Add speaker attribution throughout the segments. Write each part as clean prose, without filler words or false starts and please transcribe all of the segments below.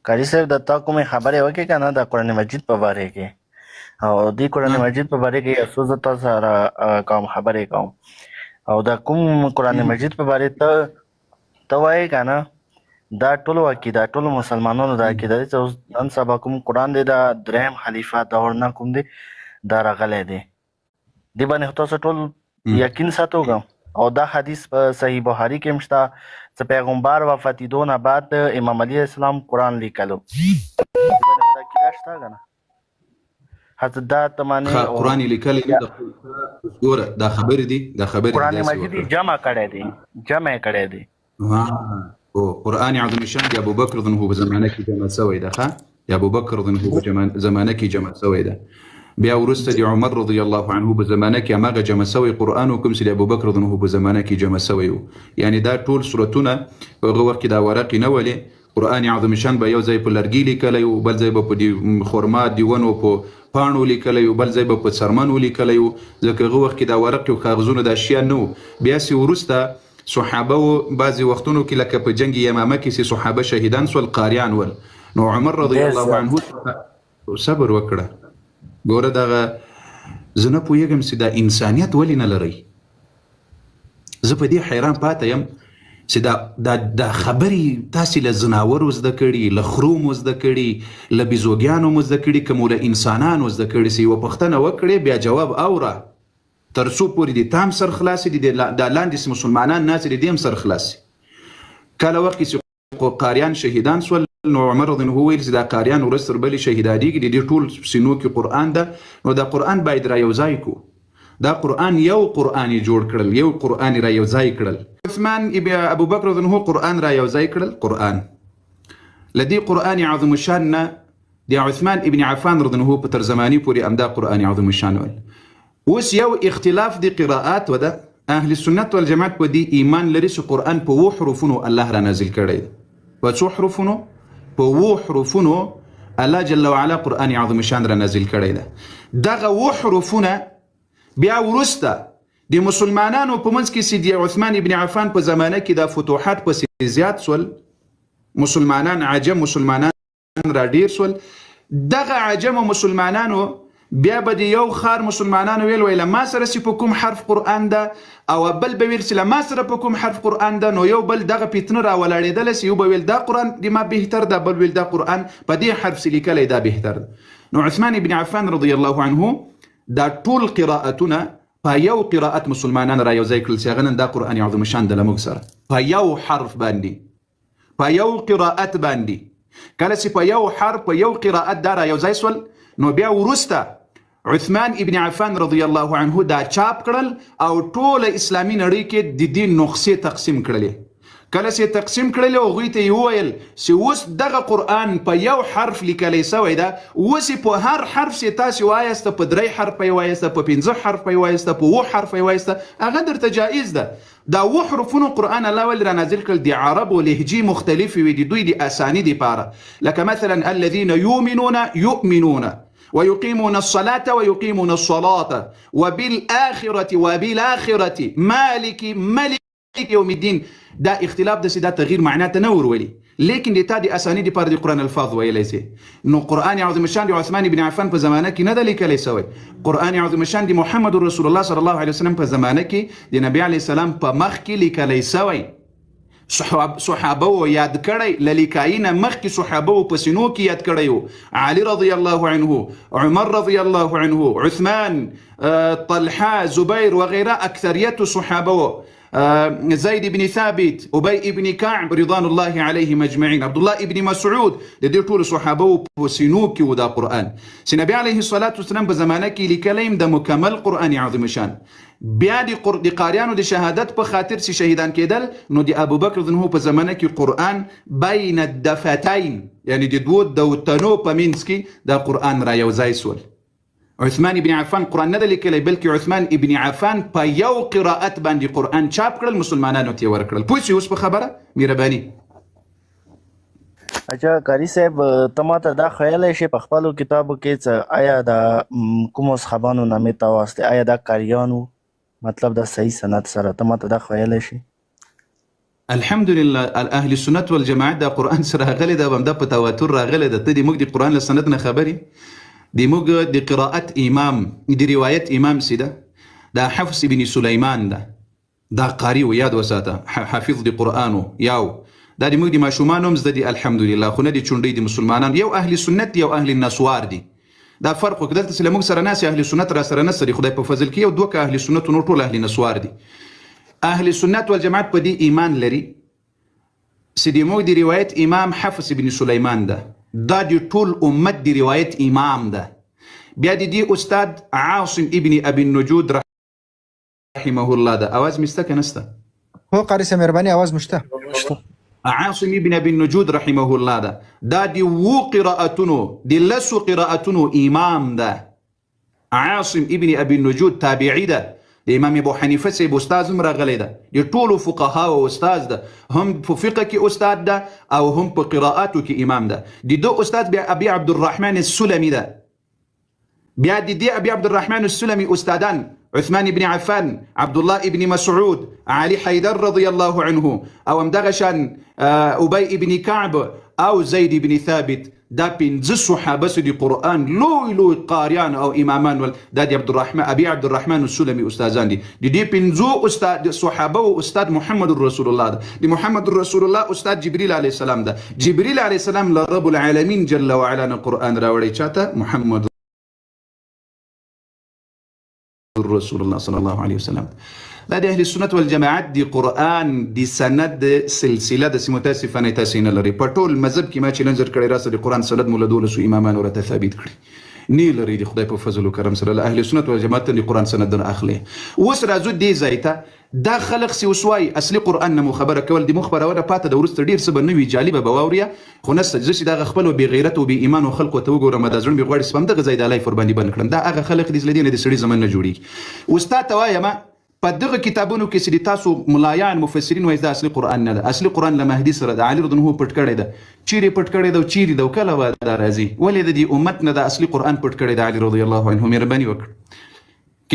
Speaker 1: قاري صاحب، د تا کومې خبرې وکړې که نه د قرآن مجید په باره کې، او د قرآن مجید په باره کې یو څو زه تا سره کوم خبرې کوم. او دا کوم قرآن مجید په باره ته ته وایې که نه، دا ټولو عقیده، ټولو مسلمانانو دا عقیده ده چې اوس نن سبا کوم قرآن دی، دا دریم خلیفه دور نه کوم دی دا راغلی دی. دې باندې خو تاسو ټول یقین ساتو که. او دا حدیث په صحیح بخاری کې هم شته چې پیغمبر وفاتېدو نه بعد امام علی اسلام قرآن لیکلو. دې باندې خو دا عقیده شته که نه؟ حضرت دا ته معنی
Speaker 2: ښه قرآن یې لیکلی نه د اوس ګوره دا خبرې دي، دا خبرې دي
Speaker 1: قرآن
Speaker 2: داسې
Speaker 1: مجید یې
Speaker 2: وکړه.
Speaker 1: جمع کړی دی، جمع یې کړی دی.
Speaker 2: او قرآن عظیم شان د ابوبکر رضی الله په زمانه کې جمع شوی ده. ښه، د ابوبکر رضی الله په زمانه کې جمع شوی ده. بیا وروسته د عمر رضی الله عنه په زمانه کې هماغه جمع شوی قرآن کوم چې د ابوبکر رضی الله په زمانه کې جمع شوی وو. یعنی دا ټول سورتونه په هغه وخت کې دا ورقې نه ولې، قرآن عظیم شان به یو ځای په لرګي لیکلی و، بل ځای به په دې خرما د ونو په پاڼو لیکلی و، بل ځای به په څرمنو لیکلی و، ځکه هغه وخت کې دا ورقې او کاغذونه دا شیان نه وو. بیا سې وروسته صحابه و بعضې وختونو کې لکه په جنګ یمامه کې چې صحابه شهیدان سول، قاریان ول، نو عمر رضی
Speaker 1: ډېر
Speaker 2: الله
Speaker 1: زیات.
Speaker 2: عنه صبر وکړه. ګوره دغه زه نه پوهېږم چې دا انسانیت ولې نه لرئ. زه په دې حیران پاته یم چې دا دا دا خبرې تاسې له ځناورو زده کړي، له خرو مو زده کړي، له بیزوګیانو مو زده کړي، که مو له انسانانو زده کړي؟ چې یوه پوښتنه وکړې بیا جواب اوره، تر څو پورې دې تام سر خلاص دي، دا لاندې چې مسلمانان ناست دي دې هم سر خلاص. کله وخت کې چې قاریان شهیدان سول، نو عمر رضی الله عنه وویل چې دا قاریان ورځ تر بلې شهیدانېږي، د دې ټول سینو کې قرآن ده، نو دا قرآن باید را یو ځای کو. دا قرآن یو قرآن یې جوړ کړل، یو قرآن یې را یو ځای کړل. عثمان ابن ابوبکر رضی الله عنه قرآن را یو ځای کړل. قرآن له دې قرآن عظیم الشان نه د عثمان ابن عفان رضی الله عنه په تر زمانې پورې همدا قرآن عظیم الشان ول. اوس یو اختلاف د قراءات وده. اهل سنت والجماعت په دې ایمان لري چې قرآن په اوو حروفونو الله را نازل کړی دی. په څو حروفونو؟ په اوو حروفونو الله جل وعلا قرآن عظیم الشان را نازل کړی دی. دغه اوو حروفونه بیا وروسته د مسلمانانو په منځ کې چې د عثمان ابن عفان په زمانه کې دا فتوحات پسې زیات سول، مسلمانان عجم مسلمانان را ډیر سول، دغه عجمو مسلمانانو بیا به د یو ښار مسلمانانو ویل ویل ما سره چې په کوم حرف قرآن ده، او بل به ویل چې له ما سره په کوم حرف قرآن ده. نو یو بل دغه فتنه را ولاړېدله چې یو به ویل دا قرآن د ما بهتر ده، بل ویل دا قرآن په دې حرف چې لیکلی دا بهتر ده. نو عثمان ابن عفان رضی الله عنه دا ټول قراءتونه په یو قراءت مسلمانان را یو ځای کړل چې هغه نن دا قرآن عظیم الشان ده له موږ سره په یو حرف باندې، په یو قراءت باندې. کله چې په یو حرف په یو قراءت دا را یو ځای سول، نو بیا وروسته عثمان ابن عفان رضی الله عنه دا چاپ کړل او ټوله اسلامي نړۍ کې د دې نسخې تقسیم کړلې. کله چې تقسیم کړلې هغوی ته یې وویل چې اوس دغه قرآن په یو حرف لیکلی سوی ده، اوس یې په هر حرف چې تاسې وایاست، په درې حرف یې وایاست، په پنځه حرف یې وایاست، په اووه حرف یې وایاست، هغه درته جایز ده. دا اووه حرفونو قرآن الله ولې را نازل کړل؟ د عربو لهجې مختلفې وې، د دوی د اساني دپاره، لکه مثلا الذین یؤمنون یؤمنون ويقيمون الصلاة ويقيمون الصلاة وبالآخرة وبالآخرة مالك ملك يوم الدين. دا اختلاف د دا تغییر معنا ته نه ورولي، لیکن د تا د اساني دپاره د قرآن الفاظ ویلی سي. نو قرآن عظیم الشان د عثمان بن عفان په زمانه کې نه ده لیکلی سوی، قرآن عظیم الشان د محمد رسول الله صلی الله علیه وسلم په زمانه کې د نبی علیه السلام په مخ کې لیکلی سوی. صحابه و یاد کړی، له لیکایي نه مخکې صحابه و په سینو کې یاد کړی و. علي رضی الله عنه، عمر رضی الله عنه، عثمان، طلحه، زبیر وغیره، اکثریت صحابه و، زید بن ثابت، ابی ابن کعب رضوان الله علیهم اجمعین، عبد الله ابن مسعود، د دې ټولو صحابه و په سینو کې و دا قرآن چې نبی علیه الصلاة والسلام په زمانه کې لیکلی د مکمل قرآن عظیم شان. بیا د قاریانو د شهادت په خاطر چې شهیدان کېدل، نو د ابوبکر رضی الله عنه په زمانه کې قرآن بین الدفتین، یعنی د دوو دوتنو په منځ کې دا قرآن را یو ځای سول. عثمان ابن عفان قرآن نه ده لیکلی، بلکې عثمان ابن عفان په یو قراءت باندې قرآن چاپ کړل، مسلمانانو ته یې ورکړل. پوه شئ اوس په خبره؟ مهرباني.
Speaker 1: اچھا قاري صاحب، ته ماته دا ویلی شې په خپلو کتابو کې څه آیا دا کومو صحابانو نامې ته واستې، آیا دا قاریان وو؟ مطلب دا صحیح سند سره ته ماته دا ویلی شې؟
Speaker 2: الحمدلله اهل سنت والجماعت دا قرآن سره راغلی ده، همدا په تواتر راغلی ده. ته د موږ د قرآن له سند نه خبرې، د موږ د قرائت امام، د روایت امام څه ده؟ دا حفص ابن سلیمان ده، دا قاری و، یاد وساته، حافظ د قرآن و. یاو دا د موږ د ماشومانو هم زده دي الحمدلله، خو نه د چونډۍ د مسلمانانو. یو اهل سنت دی، یو اهل نسوار دي، دا فرق وکړه. دلته چې له موږ سره ناست اهل سنت را سره نشته دي، خدای په فضل کې یو دوه که اهل سنت، نور ټول اهل نسوار دي. اهل سنت والجماعت په دې ایمان لري چې د موږ د روایت امام حفص ابن سلیمان ده، دا د ټول امت د روایت امام ده. بیا د دې استاد عاصم ابن ابي النجود رحمه الله ده. اواز مې شته که نشته؟
Speaker 3: هو قاري صاحب، مهرباني، اواز مو شته.
Speaker 2: عاصم ابن ابي النجود رحمه الله ده، دا د وو قراءتونو، د لسو قراءتونو امام ده. عاصم ابن ابي النجود تابعي ده، د امام ابو حنیفه صاحب استاد هم راغلی ده، د ټولو فقهاو استاد ده، هم په فقه کې استاد ده او هم په قراءاتو کې امام ده. د ده استاد بیا ابي عبدالرحمن السلمي ده. بیا د دې ابي عبدالرحمن السلمي استادان عثمان ابن عفان، عبد الله ابن مسعود، علي حيدر رضي الله عنه، او همدغه شان ابي ابن كعب او زيد ابن ثابت. دا پنځه صحابه چې د قرآن لوی لوی قاریان او امامان ول، دا د عبدالرحمن ابي عبدالرحمن السلمي استادان دي. د دې پنځو استاد صحابه او استاد محمد رسول الله ده. د محمد رسول الله استاد جبريل عليه السلام ده. جبريل عليه السلام له رب العالمین جل وعلا نه قرآن راوړی چاته؟ محمد رسول الله صلی الله علیه وسلم. دا د اهل سنت والجماعت د قرآن د سند سلسله د متاسفانه تاسې نه لري. په ټول مذهب کې ما چیلنج کړی، راسه د قرآن سند مو له دولسو امامانو راته ثابت کړي، نه لري. د خدای په فضل او کرم سره له اهل سنت والجماعت د قرآن سند نه اخلي. اوس راځو دې ځای ته، دا خلق سی اوس وایي اصلي قرآن نه مو خبره کول د مو خپرونه پاته د وروسته ډېر څه به نه وي، جالبه به واوریا. خو نسته زه چې دغه خپلو بې غیرتو بې ایمانو خلکو ته وګورم، دا زړه مې غواړي چې په همدغه ځای دا live ورباندې بند کړم. دا هغه خلک دي چې له دې نه د سړي زمن نه جوړېږي. اوس تا ته وایم، په دغه کتابونو کې چې د تاسو ملایان مفسرین وایي دا اصلي قرآن نه ده، اصلي قرآن له مهدي سره ده، علي رضی الله پټ کړی ده. چیرې پټ کړی ده او چیرې ده او کله به دا راځي؟ ولې د دې امت نه دا اصلي قرآن پټ کړی ده علي رضی الله عنه؟ مهرباني وکړه،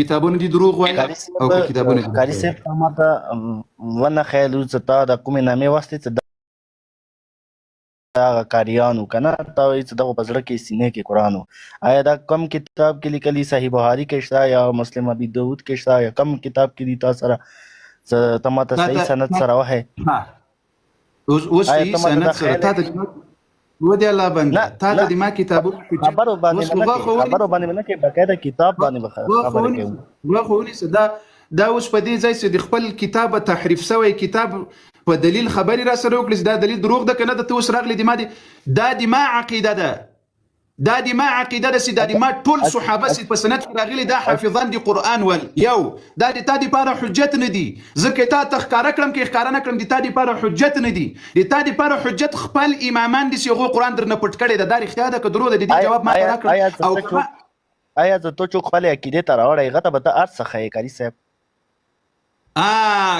Speaker 2: کتابونه دي دروغ وایي
Speaker 1: قاري
Speaker 2: او که کتابونه
Speaker 1: صاحب
Speaker 2: دي
Speaker 1: قاري صاحب، تا ماته ونه خیال چې تا د کومې نامې واستې چې دا قاریانو که نه، تا وایي چې دغه په زړه کې سینې کې قرآن و. آیا دا کوم کتاب کې لیکلي؟ صحیح بخاري کې شته یا مسلم ابي داود کې شته یا کوم کتاب کې دي؟ تا سره ته ماته
Speaker 2: تا
Speaker 1: صحیح
Speaker 2: ته
Speaker 1: سند سره وښیې.
Speaker 2: ها، اوس اوس
Speaker 1: آیا
Speaker 2: صحیح
Speaker 1: ته ماته
Speaker 2: سند
Speaker 1: دا
Speaker 2: سره
Speaker 1: خیال
Speaker 2: تا ته و دې الله بنده،
Speaker 1: نه
Speaker 2: تا ته
Speaker 1: نه
Speaker 2: د ما کتابونو حجت
Speaker 1: خبرو باندې
Speaker 2: اوس
Speaker 1: مې نه
Speaker 2: غوا
Speaker 1: کوې،
Speaker 2: خو ونیسه،
Speaker 1: خبرو باندې مې نه کوې، باقاعده کتاب باندې به
Speaker 2: غوا خو
Speaker 1: خبرې
Speaker 2: ونیسه،
Speaker 1: کوو.
Speaker 2: غوا خو ونیسه. دا اوس په دې ځای چې د خپل کتاب تحریف سوی کتاب په دلیل خبرې را سره وکړې چې دا دلیل دروغ ده که نه ده، ته اوس راغلې د ما دې دا د ما عقیده ده، دا د ما عقیده ده چې دا د ما ټول صحابه چې په سند کې راغلي دا حافظان د قرآن ول. یو دا د تا دپاره حجت نه دي، زه که تا ته ښکاره کړم که ښکاره نه کړم د تا دپاره حجت نه دي. د تا دپاره حجت خپل امامان دي چې هغو قرآن درنه پټ کړی ده. دا رښتیا ده که دروغ ده؟ د دې
Speaker 1: آیا
Speaker 2: جواب ما ته
Speaker 1: آیا
Speaker 2: راکړه.
Speaker 1: آیا زه
Speaker 2: او
Speaker 1: ته
Speaker 2: که
Speaker 1: چوک
Speaker 2: ما
Speaker 1: آیا زه ته چوک خپلې عقیدې ته راوړی، هغه ته به ته هر څه ښیې قاري صاحب.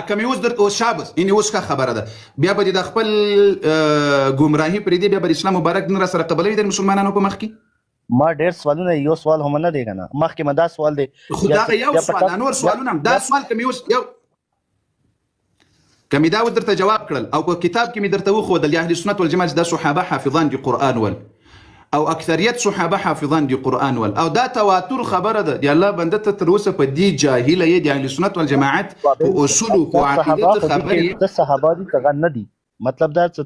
Speaker 2: که مې اوس درته اوس شابس، یعنې اوس ښه خبره ده، بیا به دې د خپل ګمراهي پرېږدې، بیا به د اسلام مبارک دین را سره قبلوي د مسلمانانو په مخ کې؟
Speaker 1: ما ډېر سوالونه، یو سوال هم نه دی که نه، مخکې ما دا سوال دی،
Speaker 2: خو
Speaker 1: بیا
Speaker 2: دغه یو
Speaker 1: بیا په
Speaker 2: سوال،
Speaker 1: تا
Speaker 2: دا نور
Speaker 1: بیا
Speaker 2: سوالونه هم، دا
Speaker 1: بیا
Speaker 2: سوال که مې اوس یو که مې دا اوس درته جواب کړل او په کتاب کې مې درته وښودل د اهل سنت والجماعت چې دا صحابه حافظان دي قرآن ول او اکثریت صحابه حافظان دي قرآن ول او دا تواتر خبره ده، د الله بنده ته تر اوسه په دې جاهله یې د اهل سنت والجماعت په اصولو په
Speaker 1: دا
Speaker 2: عقیده
Speaker 1: صحابه
Speaker 2: ته
Speaker 1: خو دي
Speaker 2: خبر
Speaker 1: کې
Speaker 2: یې.
Speaker 1: څه صحابه دي څه نه دي، مطلب دا چې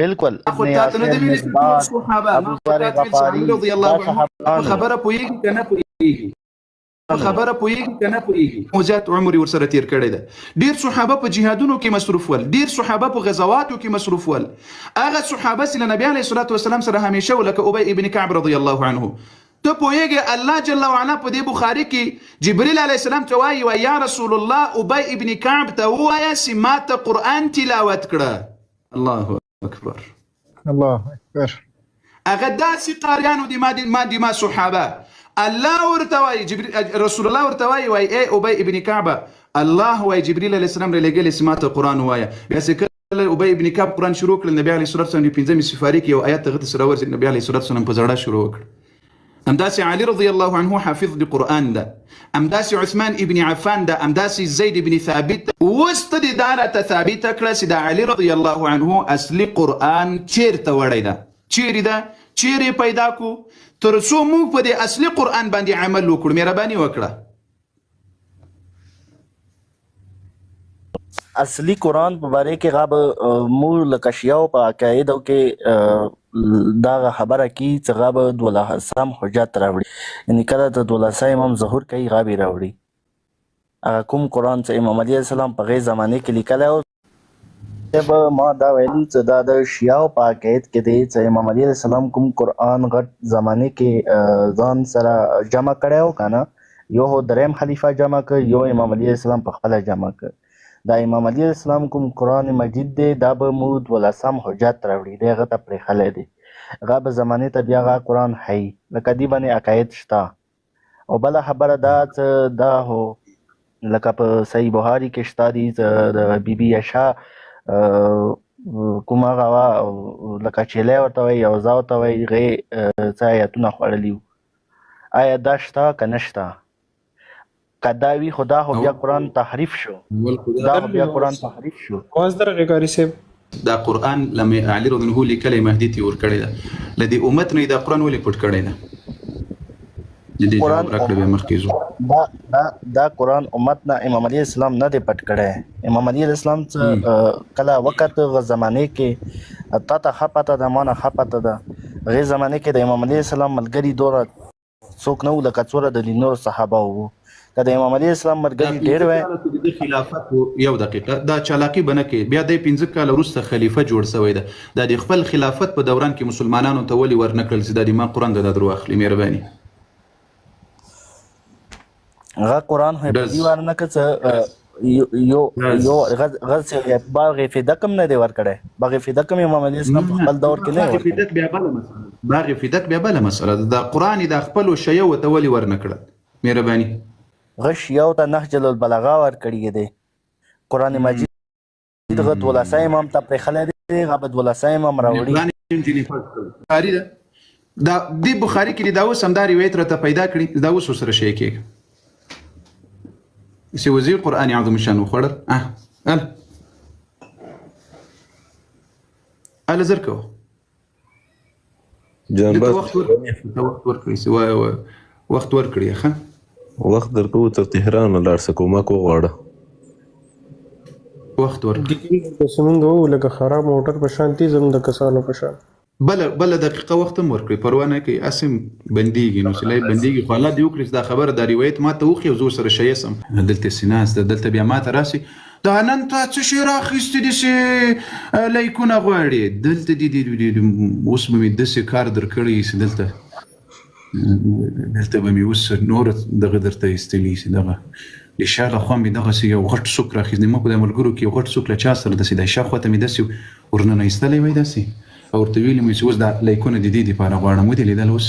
Speaker 1: بالکل
Speaker 2: خو
Speaker 1: ابن
Speaker 2: تا ته نه
Speaker 1: یاسر
Speaker 2: دی ویلي چې ټول
Speaker 1: مقداد
Speaker 2: صحابه،
Speaker 1: ابو
Speaker 2: ما خو
Speaker 1: ذر
Speaker 2: تا ته ویل چې
Speaker 1: غفاري
Speaker 2: علي رضی
Speaker 1: دا
Speaker 2: الله عنه په
Speaker 1: صحابان
Speaker 2: خبره پوهېږي که نه پوهېږي؟ په خبره پوهېږي که نه پوهېږي؟ مو زیات عمر یې ورسره تېر کړی ده. ډېر صحابه په جهادونو کې مصروف ول، ډېر صحابه په غزواتو کې مصروف ول. هغه صحابه چې له نبي علیه الصلاة والسلام سره همیشه و، لکه ابی ابن کعب رضی الله عنه، ته پوهېږې الله جل وعلا په دې بخاري کې جبريل علیه السلام ته وایي، وایي یا رسول الله ابی ابن کعب ته ووایه چې ما ته قرآن تلاوت کړه. الله اکبر.
Speaker 3: الله اکبر.
Speaker 2: هغه داسې قاریانو دي ما دي ما صحابه، الله ورته وایي، جبريل رسول الله ورته وایي، وایي ای ابی ابن کعب، الله وایي جبريل علیه السلام رالیږلی چې ما ته قرآن ووایه. بیا چې کله ابی ابن کعب قرآن شروع کړل، نبی علیه الصلاة والسلام د پنځمې سفارې کې یو آیت هغه ته سره ورسېد، نبی علیه الصلاة والسلام په ژړا شروع وکړ. همداسې علي رضی الله عنه حافظ د قرآن ده، همداسې عثمان ابن عفان ده، همداسې زید ابن ثابت ده. اوس ته دې دا راته ثابته کړه چې د علي رضی الله عنه اصلي قرآن چیرته وړی ده، چیرې ده، چیرې یې پیدا کړو، تر څو موږ په دې اصلي قرآن باندې عمل وکړو. مهرباني وکړه.
Speaker 1: اصلي قرآن په باره کې غا به موږ لکه شیعو په عقایدو کې دا خبره کی چې غا به دولسم حجت راوړي، یعنی کله د دولسم امام ظهور کوي غا به راوړي. هغه کوم قرآن چې امام علي علیه السلام په غې زمانه کې لیکلی و، به ما دا ویلي چې دا د شیعو په عقاید کې دی چې امام علي علیه السلام کوم قرآن غټ زمانه کې ځان سره جمع کړی و که نه، یو هو دریم خلیفه جمع کړ، یو امام علي علیه السلام په خپله جمع کړ. دا امام علي علیه السلام کوم قرآن مجید دی دا به مو دولسم حجت راوړي، دی هغه ته پرېښلی دی، هغه به زمانې ته بیا هغه قرآن ښیي، لکه دې باندې عقاید شته. او بله خبره دا چې دا هو لکه په صحیح بخاري کې شته دي چې د بي بي عایشه کوم هغه وه لکه چیلی ورته وایي او زا ورته وایي، هغې څه آیتونه خوړلي وو. آیا دا شته که نه شته؟ که دا وي خو دا خو بیا قرآن تحریف شو، دا خو بیا قرآن تحریف شو.
Speaker 4: اواز درغی قاری صاحب.
Speaker 2: دا قرآن لمه علی رضی الله عنه لیکلی مهدی ته ورکړی ده، له دې امت نه دا قرآن ولې پټ کړی ده؟ د دې جواب راکړه بیا مخکې ځو.
Speaker 1: دا دا دا قرآن امت نه امام علی اسلام نه دی پټ کړی. امام علی اسلام څه کله وخت غ زمانه کې تا ته ښه پته ده، ما نه ښه پته ده، غې زمانه کې د امام علی اسلام ملګري دوره څوک نه وو لکه څوره د نورو صحابه وو. که د امام علی اسلام ملګري ډېر وای.
Speaker 2: د خلافت یو دقیقه دا چالاکي به نه کوي. بیا دی 5 کاله وروسته خلیفه جوړ سوی ده، دا د خپل خلافت په دوران کې مسلمانانو ته ولې ورنه کړل چې دا د ما قرآن د دا درواخلي؟ مهرباني.
Speaker 1: هغه قرآن خو یې په دې ورنه کړ چې یو یو غز باغ فدک هم نه دی ورکړی، باغ فدک هم امام علی اسلام په خپل دور کې نه
Speaker 2: ورکړی. فدک بیا بله مسله، باغ فدک بیا بله مسله ده. دا قرآن دا خپلو شیعو ته ولې ورنه کړل؟ مهرباني.
Speaker 1: غش یو ته نهج البلاغه ورکړی دی، قرآن مجید غ دولسم امام ته پرېښلی دی، هغه به دولسم امام راوړي.
Speaker 2: بخاري ده، دا دې بخاري کې دا اوس همدا روایت راته پیدا کړي، دا اوس ورسره شی کېږي چې وزیر قرآن عظیم شان وخوړل. ال ال زر کوه
Speaker 5: جان باز،
Speaker 2: وخت ورکړي، وخت ورکړي. ښه
Speaker 5: وخت درکوو، تر تهران لاړ شه، کومک وغواړه.
Speaker 2: وخت ورکړي.
Speaker 4: پسې مونږ وو لکه خراب موټر په شان تیز هم د کسانو په شان.
Speaker 2: بله دقیقه وخت هم ورکړي، پروا نه کوي، هسې بندېږي نو سلای بندېږي. خو الله دې وکړي چې دا خبره دا روایت ما ته وښيي او زه ورسره شیعه سم. دلته سې ناست ده، دلته بیا ما ته راسي دا نن تا څه شی راخیستي دي چې لایکونه غواړي؟ دلته دې اوس به مې داسې کار درکړی چې دلته به مې اوس نور دغه درته ایستلی چې دغه د شا لخوا مې دغسې یو غټ سوک راخیستی. ما په د ملګرو کې یو غټ سوک له چا سره داسې د شا خوا ته مې داسې ورننه ایستلی وای داسې، او ورته ویلي مې چې اوس دا لایکونه د دې دپاره غواړم. ودې لیدل؟ اوس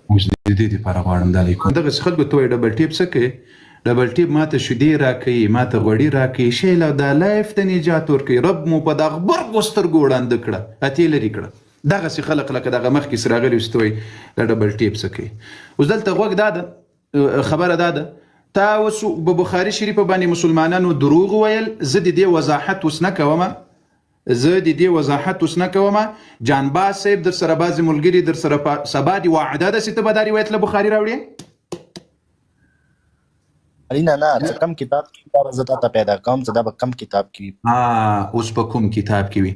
Speaker 2: اوس د دې دپاره غواړم دا لایکونه. دغسې خلکو ته وایي ډبل ټیپ څه کوې؟ ډبل ټیپ ما ته شیدې راکوي، ما ته غوړي راکوي، شی له دا لایف ته نجات ورکوي. رب مو په دا غبرګو سترګو وړاندې کړه، اتې لرې کړه. دغسې خلک لکه دغه مخکې چې راغلي وو چې ته وایي دا ډبل ټیپ څه کوي. اوس دلته غوږ دا ده، خبره دا ده، تا اوس په بخاري شریف باندې مسلمانانو دروغ ویل. زه د دې وضاحت اوس نه کوم، زه د دې وضاحت اوس نه کوم. جان باز صاحب در سره بعضې ملګري در سره سبا دې وعده ده چې ته به دا روایت له بخاري راوړې؟
Speaker 1: نه نه، چې کوم کتاب کې دا به زه تا ته پیدا کوم چې دا به کوم کتاب کې وي.
Speaker 2: اوس په کوم کتاب کې وي؟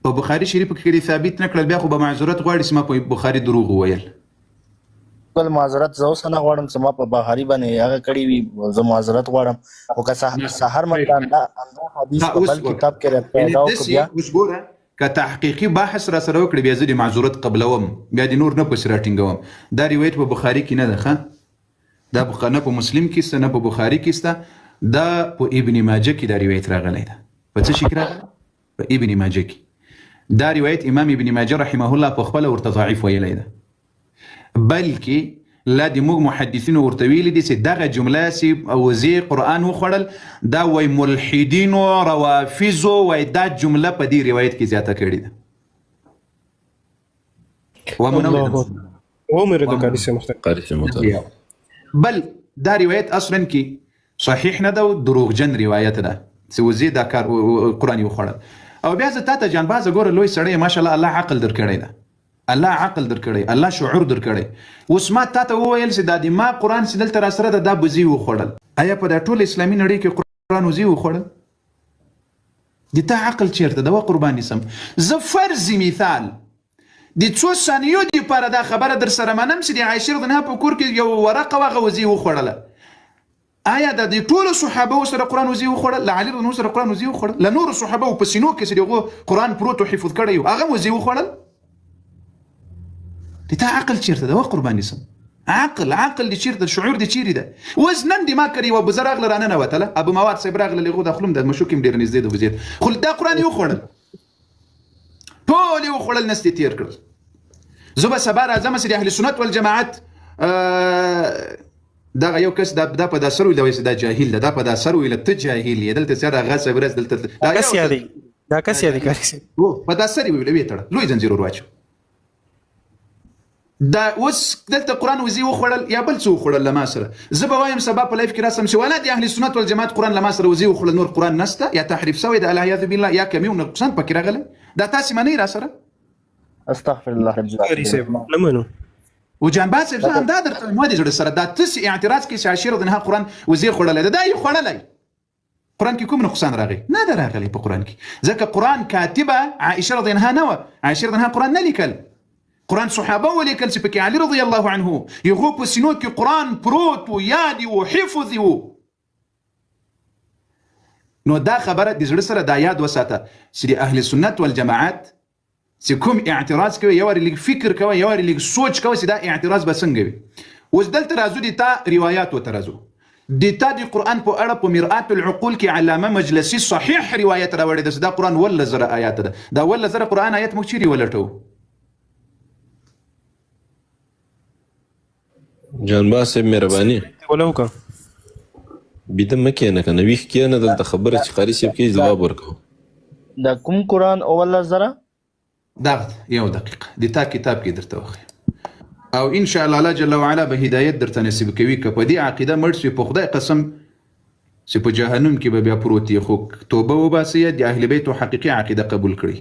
Speaker 2: په بخاري شریف کې دې ثابت نه کړل، بیا خو به معذرت غواړي چې ما په بخاري دروغ وویل.
Speaker 1: بل معذرت زه اوس نه غواړم چې ما په بخاري باندې هغه کړی وي، زه معذرت غواړم. خو که سحر مې دا حدیث په بل کتاب کې را پیدا وکړ بیا.
Speaker 2: اوس ګوره که تحقیقي بحث را سره وکړي بیا زه دې معذرت قبلوم، بیا دې نور نه پسې راټینګوم. دا روایت په بخاري کې نه ده، ښه دا نه په مسلم کې شته، نه په بخاري کې شته، دا په ابن ماجه کې دا روایت راغلی ده. په څه شي کې راغلی؟ په ابن ماجه کې دا روایت امام ابن ماجه رحمه الله په خپله ورته ضعیف ویلی ده، بلکې لا د موږ محدثینو ورته ویلي دي چې دغه جمله چې وزې قرآن وخوړل دا وای ملحدینو روافضو وای دا جمله په دې روایت کې زیاته کړې ده. ومو نه
Speaker 4: الله
Speaker 2: اورېدم.
Speaker 4: و مې د قاري صاحب مختار.
Speaker 5: قاري صاحب محترم.
Speaker 2: بل دا روایت اصلا کې صحیح نه ده او دروغجن روایت ده چې وزې دا کار قرآن یې وخوړل. او بیا زه تاته جانبازه ګوره لوی سړی ماشاءالله، الله عقل درکړی ده، الله عقل درکړی، الله شعور درکړی. اوس ما تاته وویل چې دا د ما قرآن چې دلته راسره ده دا بزې وخوړل. آیا په دا ټول اسلامي نړۍ کې قرآن وزې وخوړل؟ د تا عقل چیرته ده؟ وه قرباني سم. زه فرضي مثال د څو ثانیو دپاره دا خبره در سره منم چې د عایشې رضی الله په کور کې یو ورقه وه، هغه وزې وخوړله. آیا د دې ټولو صحابه سره قرآن وزې وخوړل؟ له علي رضی الله سره قرآن وزې وخوړل؟ له نورو صحابه په سینو کې چې د هغو قرآن پروت او حفظ کړی و هغه وزې وخوړل؟ د تا عقل چیرته ده؟ وه قرباني سم. عقل عقل دې چیرته، شعور دې چیرې ده؟ اوس نن دې ما کړې یوه بزه راغله راننوتله، ابو مواد صاحب راغله له هغو د خلوم د مشوکې هم ډېره نږدې ده وزې، خو دا قرآن یې وخوړل، ټول یې وخوړل، نس دې تېر کړل. زه به سبا راځم چې د اهل سنت والجماعت دغه یو کس دا په دا سر ویل، وایي چې دا جاهل ده، دا په دا سر ویل ته جاهل یې، دلته چې هغه صاحب راځي دلته دا
Speaker 4: کس یادې، دا کس یادې قاري صاحب.
Speaker 2: په دا سر یې ویل، ویې تړه، لوی ځنځیر ور واچو. دا اوس دلته قرآن وزې وخوړل یا بل څه وخوړل له ما سره، زه به وایم سبا په live کې راسم چې والا د اهل سنت والجماعت قرآن له ما سره وزې وخوړل، نور قرآن نسته، یا تحریف سوی ده العیاذ بالله، یا کمی او نقصان پکې راغلی. دا تاسې منئ را سره؟
Speaker 1: استغفر الله رب
Speaker 4: قاري صاحب
Speaker 1: العالمین.
Speaker 4: نه منو.
Speaker 2: و جانباز صاحب زه همدا درته وایم د زړه سره، دا تاسې اعتراض کوئ چې عایشې رضی الله قرآن وزې خوړلی ده، دا یې خوړلی. قرآن کې کوم نقصان راغی؟ نه ده راغلی په قرآن کې، ځکه قرآن کاتبه عایشه رضی الله عنها نه وه، عایشې رضی الله عنها قرآن نه لیکل، قرآن صحابه ولیکل چې پکې علي رضی الله عنه هغو په سینو کې قرآن پروت و، یاد یې و، حفظ یې و. نو دا خبره د زړه سره دا یاد وساته چې د اهل سنت والجماعت چې کوم اعتراض کوي یو وارې لږ فکر کوه، یو وارې لږ سوچ کوه چې دا اعتراض به څنګه وي. اوس دلته راځو د تا روایاتو ته راځو. د تا د قرآن په اړه په مرآت العقول کې علامه مجلسي صحیح روایت راوړی دی چې دا قرآن 17,000 آیات ده. دا 17,000 قرآن آیت موږ چیرې ولټوو؟
Speaker 5: جانباز صاحب مهرباني
Speaker 4: ولو که
Speaker 5: بیده مه کښېنه که نه، ویښ کښېنه، دلته خبره چې قاري صاحب کوي ځواب ورکوه.
Speaker 1: دا کوم قرآن 17,000؟
Speaker 2: دا یو دقیقه د تا کتاب کې درته وښیم او ان شاء الله الله جل وعلا به هدایت درته نصیب کوي. که په دې عقیده مړ شوې په خدای قسم چې په جهنم کې به بیا پروت یې، خو توبه وباسئ، د اهل بیتو حقیقي عقیده قبول کړئ.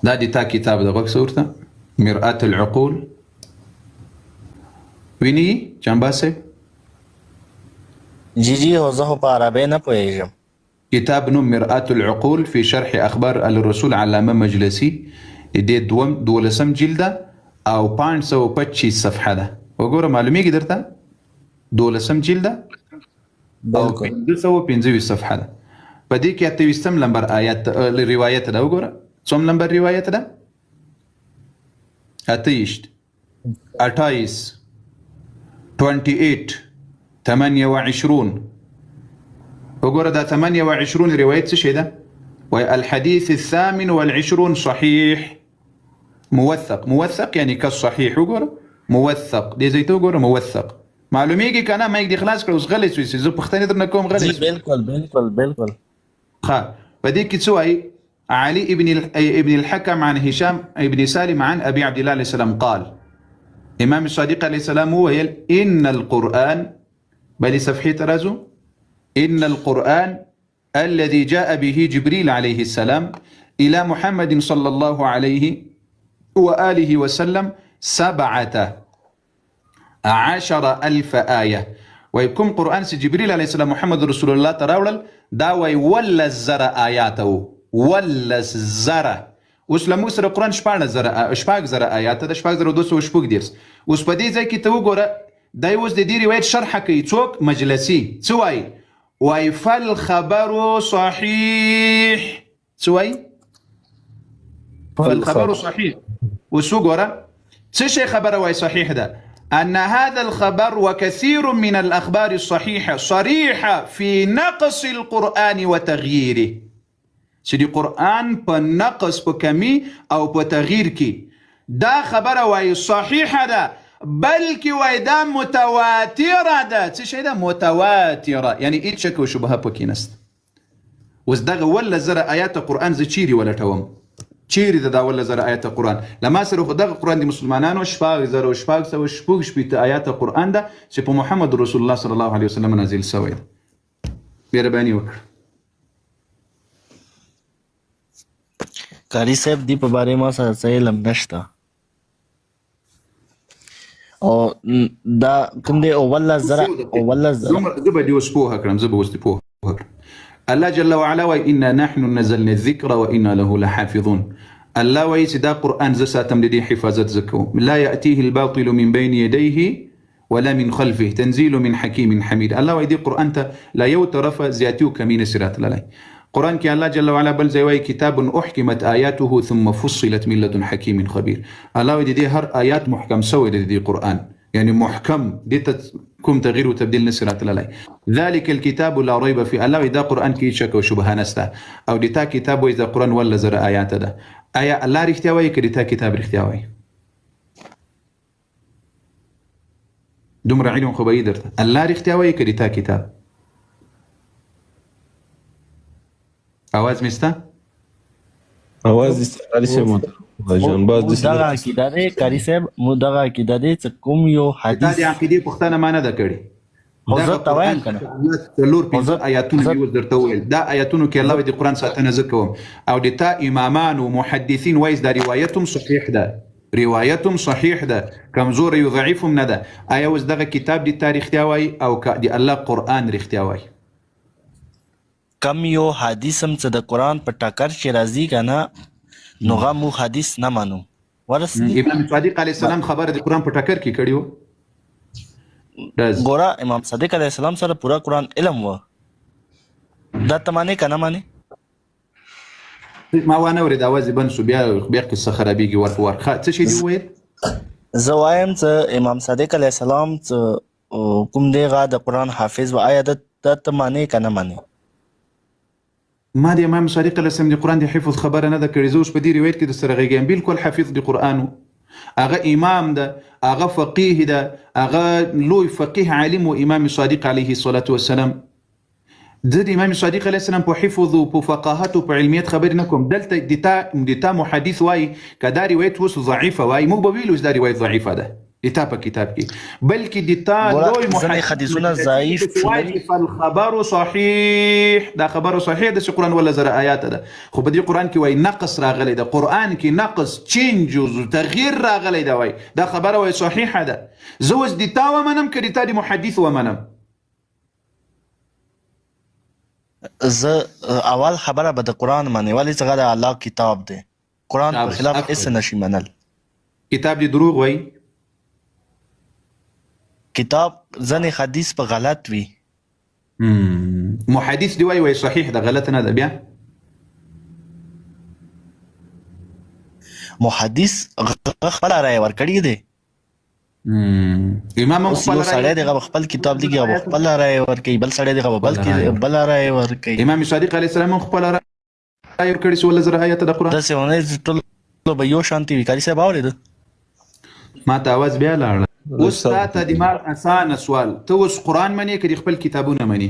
Speaker 2: دا د تا کتاب د غوږ څه ورته مرآت العقول ویني جانباز صاحب؟
Speaker 1: جی جی، هو زه خو په عربۍ نه پوهېږم.
Speaker 2: کتاب نوم مرآت العقول فی شرح اخبار الرسول علامه مجلسی، د دې 12 جلد ده او 525 صفحه ده. وګوره معلومیږي درته؟ 12 جلد ده او 525 صفحه ده. په دې کې 28 لمبر آیت روایت ده. وګوره څوم لمبر روایت ده؟ 28 28 28. وګوره دا 28 روایت څه شی ده؟ وایي الحديث 28 صحيح موثق. موثق يعني كالصحيح. وګوره موثق دې ځای ته وګوره موثق معلومیږي که نه؟ مایک دې خلاص کړ اوس غلی سوې، زه پوښتنې درنه کوم غلی
Speaker 1: جی
Speaker 2: سوې.
Speaker 1: بالکل بالکل بالکل.
Speaker 2: ښه په دې کې څه وایي؟ علي ابن الحكم عن هشام ابن سالم عن أبي عبد الله عليه السلام قال إمام الصادق عليه السلام هو إن القرآن بل صفحة رازو إن القرآن الذي جاء به جبريل عليه السلام إلى محمد صلى الله عليه وآله وسلم 17,000 آية. ويكم قرآن سي جبريل عليه السلام محمد رسول الله تراولل دا وي ولا زر آياته ولا زر. اوس له موږ سره قرآن 16,000 آیات ده، 6,236. اوس په دې ځای کې ته وګوره، دی اوس د دې روایت شرحه کوي. څوک؟ مجلسي. څه وایي؟ وایي فالخبر صحیح. څه وایي؟ فالخبر صحیح. اوس وګوره څه شی خبره وایي صحیح ده؟ أن هذا الخبر وكثير من الأخبار الصحيحة صريحة في نقص القرآن وتغييره. چې د قرآن په نقص په کمی او په تغییر کې دا خبره وایي صحیحه ده، بلکې وایي دا متواتره ده. څه شی ده؟ متواتره، یعنی هیڅ شک او شبهه پکې نشته. اوس دغه 17,000 آیات قرآن زه چیرې ولټوم؟ چیرې ده دا 17 زره آیته قرآن؟ له ما سره خو دغه قرآن د مسلمانانو 6666 آیاته قرآن ده چې په محمد رسول الله صلی الله علیه وسلم نازل شوی ده. مهرباني وکړه.
Speaker 1: قاری صاحب دی په باره ما سره څه علم نشته او دا کوم دی 17 زره 17 زره.
Speaker 2: زه به دې اوس پوهه کړم، زه به اوس دې پوهه کړم. الله جل وعلا وایي انا نحن نزلنا الذکر وانا له لحافظون. الله وایي چې دا قرآن زه ساتم، د دې حفاظت زه کوم. لا یأتیه الباطل من بین یدیه ولا من خلفه تنزیل من حکیم حمید. الله وایي دې قرآن ته لا یو طرفه زیاتی او کمی نشي راتللی. قرآن کې الله جل وعلا بل ځای وایي کتاب احکمت آیاته ثم فصلت من لدن حکیم خبیر. الله وایي د دې هر آیات محکم سوی دی، د دې قرآن یعنی محکم، دې ته کوم تغییر او تبدیل نشي راتللی. ذلك الكتاب لا ریب فيه. الله وایي دا قرآن کې هیڅ شک او شبهه نشته. او د تا کتاب وایي دا قرآن 17 زره آیات ده. آیا الله رښتیا وایي که د تا کتاب رښتیا وایي؟ دومره علم خو به یې درته. الله رښتیا وایي که د تا کتاب؟ اواز مې سته؟
Speaker 5: اواز دې سته قاري صاحب محترم جان باز
Speaker 1: مو
Speaker 5: دې
Speaker 1: دغه عقیده دی قاری صاحب، مو دغه عقیده دی چې کوم یو
Speaker 2: تا
Speaker 1: حدیث
Speaker 2: د عقیدې پوښتنه ما نه ده کړې.
Speaker 1: خو
Speaker 2: دغه
Speaker 1: زه ته
Speaker 2: قرآن
Speaker 1: وایم که نه،
Speaker 2: الله څلور
Speaker 1: خو
Speaker 2: پنځه
Speaker 1: زه
Speaker 2: آیاتونه
Speaker 1: زه
Speaker 2: مې اوس درته وویل. دا آیاتونو کې الله وایي د قرآن ساتنه زه کوم. او د تا امامان او محدثین وایي دا روایت هم صحیح ده، روایت هم صحیح ده، کمزوری او ضعیف هم نه ده. آیا اوس دغه کتاب د تا رښتیا وایي او که د الله قرآن رښتیا وایي؟
Speaker 1: کم یو حدیث هم چې د قرآن په ټکر چې راځي که نه، نو غا مو حدیث نه منو. ورسېدي؟
Speaker 2: امام صادق علیه السلام خبره د قرآن په ټکر کې کړې وه.
Speaker 1: ګوره امام صادق علیه السلام سره پورا قرآن علم و، دا ته معنی که نه معنی؟
Speaker 2: ما وانه ورېد، اواز یې بند شو، بیا بیا قصه خرابېږي ور په ور. ښه څه شی دې وویل؟
Speaker 1: زه وایم چې امام صادق علیه السلام چې کوم دی غا د قرآن حافظ و، آیا دا ته معنی که نه معنی؟
Speaker 2: ما د امام صادق علیه السلام د قرآن د حفظ خبره نه ده کړې. زه اوس په دې روایت کې در سره غږېږم. بالکل حافظ د قرآن و، هغه امام ده، هغه فقیه ده، هغه لوی فقیه عالم و امام صادق علیه الصلاة والسلام. زه د امام صادق علیه السلام په حفظ او په فقاهت او په علمیت خبرې نه کوم. دلته د تا محدث وایي که دا روایت اوس ضعیفه وای، موږ به ویلو چې دا روایت ضعیفه ده د تا په کتاب کې، بلکې د تا
Speaker 1: ګوره
Speaker 2: لوی
Speaker 1: ځینې
Speaker 2: محدث
Speaker 1: حدیثونه
Speaker 2: محدثین
Speaker 1: ضعیف
Speaker 2: پسې وایي
Speaker 1: نه
Speaker 2: چې فالخبر صحیح، دا خبر صحیح ده چې قرآن 17 زره آیات ده. خو په دې قرآن کې وایي نقص راغلی ده، قرآن کې نقص چینج او تغییر راغلی ده، وایي دا خبره وایي صحیحه ده. زه اوس د تا ومنم که د تا د محدث ومنم؟
Speaker 1: زه اول خبره به د قرآن منې، ولې چې هغه د الله کتاب دی، قرآن په
Speaker 2: شاباش،
Speaker 1: خلاف هېڅ
Speaker 2: افرین.
Speaker 1: نشي منل.
Speaker 2: کتاب دې دروغ وایي؟
Speaker 1: کتاب ځینې حدیث په غلط وي.
Speaker 2: محدث دی وایي صحیح ده، غلط نه ده. بیا
Speaker 1: محدث هغه خپله رایه ورکړې دی.
Speaker 2: امام هم
Speaker 1: اوس
Speaker 2: خپله
Speaker 1: یو
Speaker 2: رایه
Speaker 1: سړی دی هغه به خپل کتاب لیکي، هغه به خپله رایه ورکوي، بل سړی دی هغه به بل
Speaker 2: خپله رایه
Speaker 1: بله رایه ورکوي.
Speaker 2: امام صادق علیه السلام هم خپله رایه ورکړې چې 17 زره آیته د قرآن.
Speaker 1: داسې ونه چې ټول به یو شانتي وي. قاري صاحب اورېده؟
Speaker 2: ما ته اواز بیا لاړه. اوس تا ته د ما اسانه سوال، ته اوس قرآن منې که د خپل کتابونه منې؟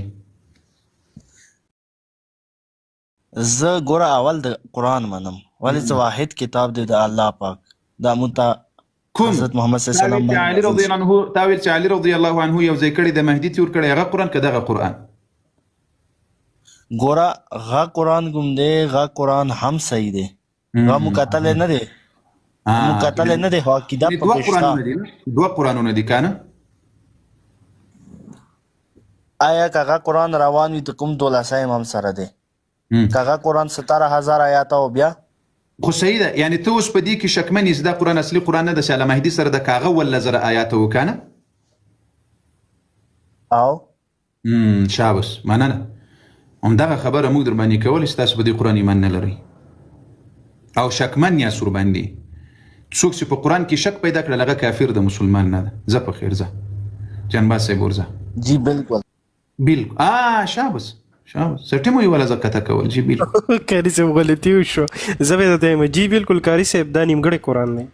Speaker 1: زه ګوره اول د قرآن منم، ولې چې واحد کتاب دی د الله پاک، دا مونږ ته
Speaker 2: کوم
Speaker 1: حضرت محمد صلی الله علیه
Speaker 2: تا ویل
Speaker 1: وسلم
Speaker 2: چې
Speaker 1: باندې
Speaker 2: علي
Speaker 1: نازل
Speaker 2: رضی
Speaker 1: شو.
Speaker 2: الله عنه، تا ویل چې علي رضی الله عنه یو ځای کړی د مهدي تور کړی، هغه قرآن که دغه قرآن؟
Speaker 1: ګوره غا قرآن کوم دی، غا قرآن هم صحیح دی، غا مو کتلی نه دی، مو کتلی نه دی، خو عقیده
Speaker 2: یعنی دوه
Speaker 1: پکې شته.
Speaker 2: قرآنونه دي، دوه قرآنونه دي که نه؟
Speaker 1: آیا که هغه قرآن روان وي د کوم دولسه امام سره دی، که هغه قرآن 17,000 آیاته او بیا
Speaker 2: خو صحیح ده. یعنی ته اوس په دې کې شکمن یې چې دا قرآن اصلي قرآن نه ده چې علامه مهدي سره د کاغه 17 زره آیاته و که نه؟
Speaker 1: او
Speaker 2: شابس، مننه. همدغه خبره موږ در باندې کوله چې تاسو په دې قرآن ایمان نه لرئ او شکمن یاست ورباندې. څوک چې په قرآن کې شک پیدا کړل هغه کافر ده، مسلمان نه ده. ځه په خیر، ځه جانباز صاحب ورځه.
Speaker 1: جی بالکل
Speaker 2: بالکل. شابس شابس، سټي مو یې ولا زکته کول. جی بالکل.
Speaker 4: قاري صاحب غلطي وشو، زه به درته وایم جی بالکل قاري صاحب دا نیمګړی قرآن دی.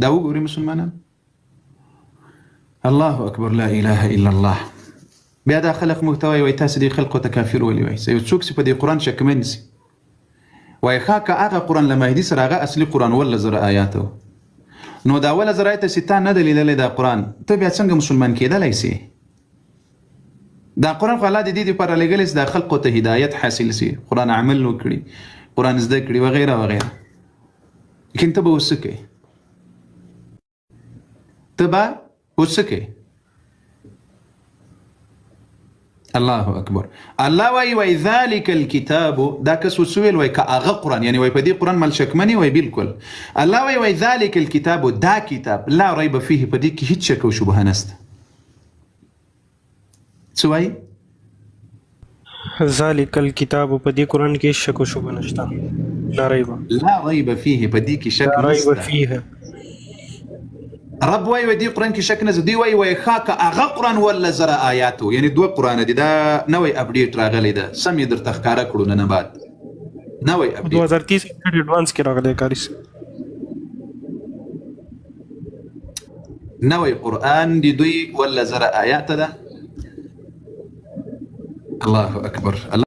Speaker 2: دا وګورئ مسلمانان، الله اکبر، لا اله الا الله. بیا دا خلق موږ ته وایي، وایي تاسو دې خلقو ته کافر ولې وایي؟ یو څوک چې په دې قرآن شکمن سي وای ښه که هغه قرآن له مهدي سره هغه اصلي قرآن 17,000 آیات و، نو دا 17,000 آیته چې تا نه دی لیدلی دا قرآن، ته بیا څنګه مسلمان کېدلی سې؟ دا قرآن خو الله د دې لپاره لېږلی چې دا خلقو ته هدایت حاصل سي، قرآن عمل وکړي، قرآن زده کړي وغیره وغیره. لیکن ته به اوس څه کوې؟ ته به اوس څه کوې؟ الله اکبر. الله وای وای ذالک الكتاب، دا کس وسویل وای که هغه قرآن، یعنی وای په دې قرآن مل شکمنی وای بالکل. الله وای وای ذالک الكتاب، دا کتاب لا ریب فيه، په دې کې هیڅ شک او شبهه نشته. څه وایي؟
Speaker 4: ذالک الكتاب، په دې قرآن کې شک او شبهه نشته. لا ریب،
Speaker 2: لا ریب فيه، په دې کې شک
Speaker 4: لا ریب
Speaker 2: نشته.
Speaker 4: فيه.
Speaker 2: رب وای وای دې قرآن کې شک نشته. دی وای وای ښه که هغه قرآن 17,000 آیاتو، یعنی دوه قرآن دي، دا نوی اپډیټ راغلی ده، سم یې درته ښکاره کړو نن بعد نوی اپډیټ
Speaker 4: 2030 اډوانس کې راغلی قاري صاحب.
Speaker 2: نوی قرآن دی دوی 17,000 آیات ده. الله اکبر. الله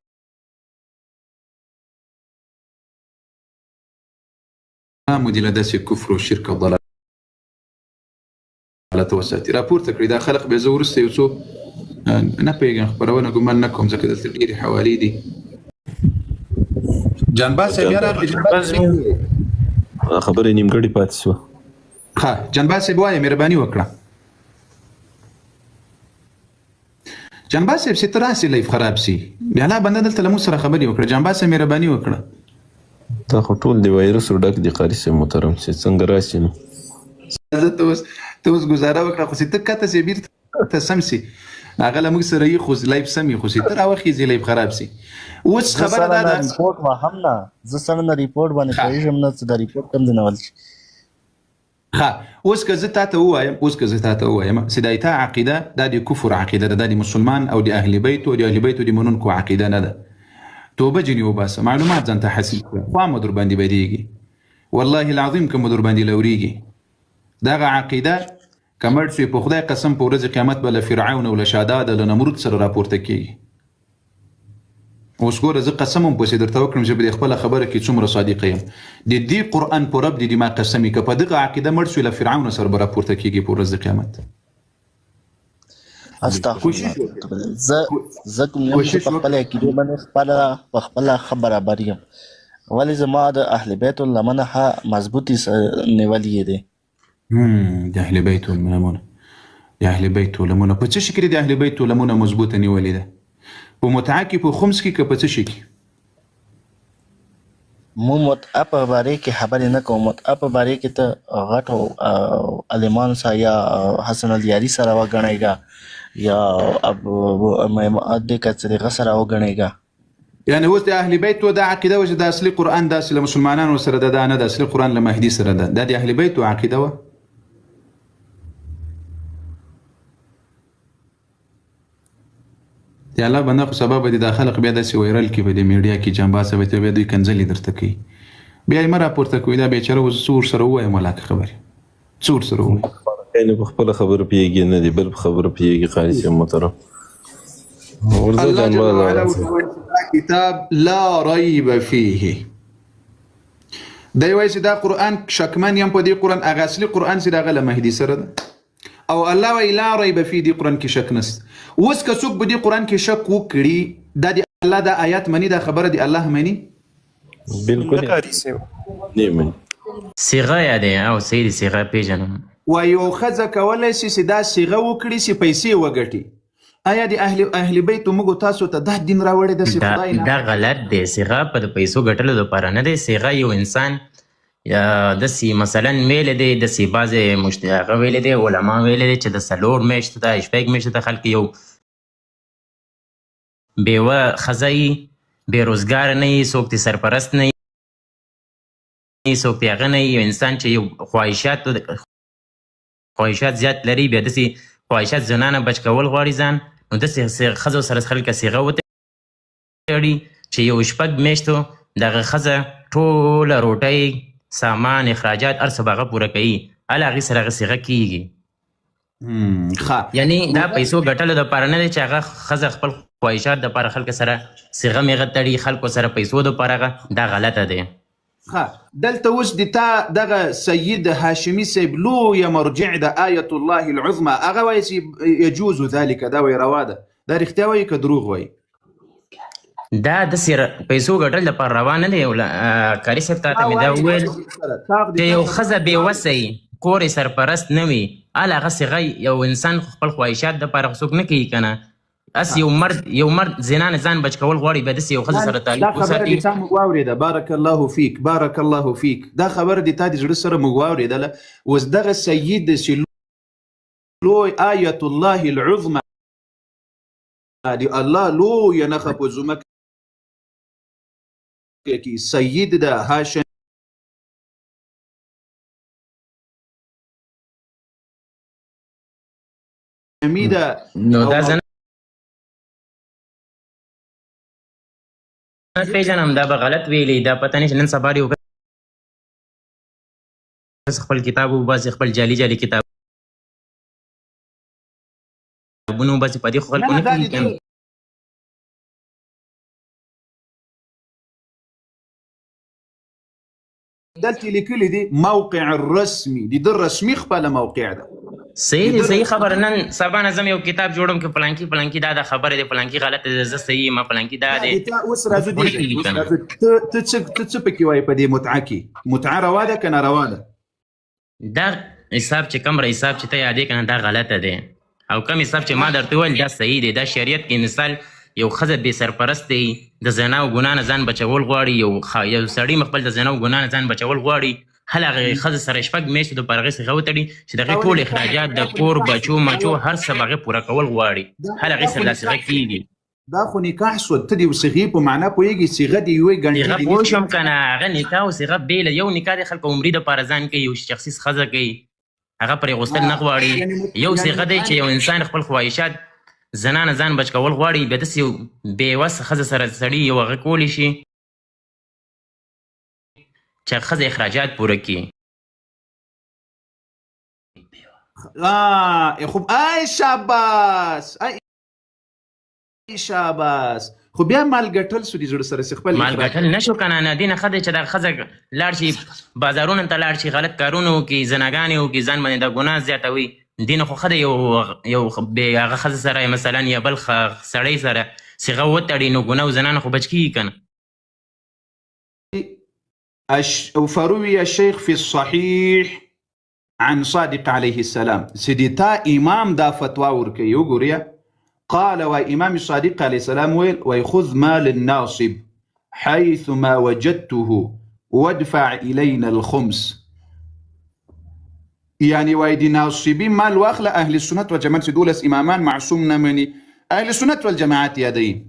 Speaker 2: مو دې له داسې کفر او شرک او ضلالت وساتي. راپورته کړي دا خلق به زه وروسته یو څو نه پوهېږم، خپرونه ګمان نه کوم ځکه دلته ډېرې حوالې دي. جانباز صاحب بیا راغلی. جانباز صاحب
Speaker 5: خبرې نیمګړې پاتې شوه.
Speaker 2: ښه جانباز صاحب وایه، مهرباني وکړه. جانباز صاحب چې ته راسې لایف خراب سي، بیا لا بنده دلته له موږ سره خبرې وکړه. جانباز صاحب مهرباني وکړه.
Speaker 5: دا خو ټول د وایرس ډک دي قاري صاحب محترم، چې څنګه راسي نو.
Speaker 2: زه ته اوس ته اوس ګزاره وکړه، خو چې ته کته سې بیرته سم سي، هغه له موږ سره یي خو لایف سم وي، خو چې ته راوخېږې لایف خراب سي. اوس
Speaker 1: زه
Speaker 2: خبره
Speaker 1: سره
Speaker 2: دا
Speaker 1: نه
Speaker 2: ده
Speaker 1: ریپورټ وهم نه، زه سره نه ریپورټ باندې پوهېږم نه چې دا ریپورټ کوم دی نه ول شي.
Speaker 2: ښه اوس که زه تا ته ووایم، اوس که زه تا ته ووایم چې دا تا عقیده دا د کفر عقیده ده، دا د مسلمان او د اهل بیت او د اهل بیتو د منونکو عقیده نه ده، توبه جنې وباسه، معلومات ځان ته حاصل کړه، خوا مو در باندې بدېږي، والله العظیم که مو در باندې لورېږي. دغه عقیده که مړ شوې په خدای قسم په ورځ قیامت به له فرعون او له شاداد له نمرود سره راپورته کېږي. اوس ګوره زه قسم هم پسې درته وکړم چې په دې خپله خبره کې څومره صادقه یم، د دې قرآن په رب دې ما قسم وي، که په دغه عقیده مړ شوې له فرعون سره به راپورته کېږي په ورځ د قیامت.
Speaker 1: استغفر الله. زه کوم یم چې په خپله عقیده باندې په خپله ښه برابر یم، ولې زما د اهل بیتو لمنه ښه مضبوطې نیولې دی.
Speaker 2: د اهل بیتو لمنه، د اهل بیتو لمنه په څه شي کې د اهل بیتو لمنه مضبوطه نیولې ده؟ په متعه کې، په خمس کې، که په څه شي کې؟
Speaker 1: مو متعه په باره کې خبرې نه کوو. متعه په باره کې ته غټو عالمانو سره یا حسن الیاري سره وګڼېږه، یا دې که دغه سره وګڼېږه.
Speaker 2: یعنی اوس د اهل بیتو دا عقیده وه چې د اصلي قرآن داسې له مسلمانانو سره ده، دا نه د اصلي قرآن له مهدي سره ده، دا د اهل بیتو عقیده وه. د الله بنده خو سبا به دې دا خلق بیا داسې وایرل کړي په دې میډیا کې، جنباز صاحب ته بیا دوی کنځلې درته کوي، بیا یې مه راپورته کوئ. دا بېچاره اوس څه ورسره ووایم، ولاکه خبرې څه ورسره ووایم؟
Speaker 5: یعنې په خپله خبره پوهېږي نه دی بل په خبره پوهېږي قاري صاحب محترم. ورځه
Speaker 2: الله جل
Speaker 5: جنباز
Speaker 2: وعلا ورته وایي چې دا کتاب لا ریب فیه، دی وایي چې دا قرآن شکمن یم په دې قرآن، هغه اصلي قرآن چې د هغه له مهدي سره ده، او الله وایي لا ریب فیه، دې قرآن کې شک نشته. اوس که څوک په دې قرآن کې شک وکړي، دا د الله دا آیات مني، دا خبره د الله مني؟
Speaker 5: بالکل
Speaker 4: نه قاري صاحب
Speaker 5: نه مني.
Speaker 6: صیغه یادې او صحیح دی، صیغه پېژنم.
Speaker 2: وایي یو ښځه کولی شي چې دا صیغه وکړي چې پیسې وګټي. آیا د اهل بیتو موږ تاسو ته دا دین راوړی دی چې خدای نه
Speaker 6: دا غلط دی. صیغه په د پیسو ګټلو لپاره نه دی. صیغه یو انسان داسې مثلا ویلی دی، داسې بعضې هغه ویلی دی، علما ویلی دی چې د 4 میاشتو ته 6 میاشتو ته خلک یو بېوه ښځه یي، بې روزګاره نه یي، څوک دې سرپرست نه یي، څوک دې هغه نه یي. یو انسان چې یو خواهشات زیات لري، بیا داسې خواهشات زنا نه بچ کول غواړي ځان، نو داسې ښځو سره خلک صیغه وتړي چې یو 6 میاشتو دغه ښځه ټوله روټۍ، سامان، اخراجات هر څه به هغه پوره کوي، هله هغې سره هغه صیغه کېږي.
Speaker 2: ښه.
Speaker 6: یعنی دا پیسو ګټلو دپاره نه دی چې هغه ښځه خپل خواهشات دپاره خلکو سره صیغه میغه تړي، خلکو سره پیسو دپاره هغه دا غلطه دی.
Speaker 2: ښه دلته اوس د تا دغه سید هاشمی صاحب لویه مرجع ده آیت الله العظمی، هغه وایي چې یجوز ذلک، دا وایي روا ده، دا رښتیا وایي که دروغ وایي؟
Speaker 6: دا داسې پیسو ګټل دپاره روا نه دی. قاري صاحب تا ته مې دا وویل چې یو ښځه بې وسه وي، کور یې سرپرست نه وي، هله هغه صیغه یو انسان خو خپل خواهشات دپاره خو څوک نه کوي که نه. اس یو مرد زنا نه ځان بچ کول غواړي، بیا داسې یو ښځه سره
Speaker 2: دا
Speaker 6: تعلق
Speaker 2: خبره
Speaker 6: وساتي.
Speaker 2: دې تا موږ واورېده، بارک الله فیک، بارک الله فیک، دا خبره دې تا د زړه سره موږ واورېدله. اوس دغه سید چې لوی آیت الله العظمى د الله لویه نښه په ځمکه کې سید ده هاشمي ده.
Speaker 6: نو دا زه نه پېژنم، دا به غلط ویلي، دا پته نشي. نن سبا یو کس خپل کتاب وباسي، خپل جعلي جعلي کتابونه وباسي، په دې خو خلکو نه
Speaker 2: نه، دا
Speaker 6: پوهېږي که نه.
Speaker 2: دلته لیکلي دي موقع الرسمي، د ده رسمي خپله موقع ده.
Speaker 6: صحیح دی، صحیح خبره. نن سبا نه زم یو کتاب جوړم کې پلانکی پلانکی دا خبره دی، پلانکی غلط دی، زه صحیح یم، پلانکی دا دی.
Speaker 2: تا اوس راځو دې ځای، اوس راځو. ته څه پکې وایې په دې متعه کې؟ متعه روا ده که ناروا ده؟
Speaker 6: دا حساب چې کوم حساب چې ته یادې که نه، دا غلطه دی، او کوم حساب چې ما درته وویل دا صحیح دی. دا شریعت کې مثال یو ښځه بې سرپرست دی، د زنا او ګناه نه ځان بچول غواړي، یو سړی خپل د زنا او ګناه نه ځان بچول غواړي، هله هغې ښځې سره شپږ میاشتې دپاره هغې صیغه وتړي چې د هغې ټول اخراجات د کور بچو مچو هر څه به هغې پوره کول غواړي، هله هغې سره دا صیغه کېږي.
Speaker 2: دا خو نکاح شو، ته د صیغې په معنا پوهېږې؟ صیغه د یوې ګنټې
Speaker 6: صیغه
Speaker 2: د
Speaker 6: پوه
Speaker 2: نصف
Speaker 6: شوم که نه، هغه نکاح او صیغه بېله. یو نکاح د خلکو عمري دپاره ځان کوي، یو شخصي ښځه کوي، هغه پرې غوښتل نه غواړي. یو صیغه دی چې یو انسان خپل خواهشات زنا نه ځان بچ کول غواړي، بیا داسې یو بې وسه ښځه سره سړي یو هغه کولی شي چې ښځه اخراجات پوره کړي.
Speaker 2: خب ای شاباس، ای شاباس، خو بیا مال ګټل سو دي زړه سره چې خپل
Speaker 6: مال ګټل نه شو که نه. نه دې نه ښه دی چې دا ښځه لاړ شي بازارونو ته لاړ شي، غلط کارونه وکړي، زناګانې وکړي، ځان باندې دا ګناه زیاتوي. دې نه خو ښه دی یو بې هغه ښځه سره مثلا یا بل سړی سره صیغه وتړي، نو ګناه او زنا نه خو بچ کېږي که نه.
Speaker 2: فروي الشيخ في الصحيح عن صادق عليه السلام سيدي تا امام دا فتوى ورکي وګوریا. قال و امام صادق عليه السلام ويل ويخذ مال الناصب حيث ما وجدته وادفع الينا الخمس. يعني وايدي ناصبي مال واخله اهل السنه والجماعه دولس امامان معصوم نمني اهل السنه والجماعات یادوي.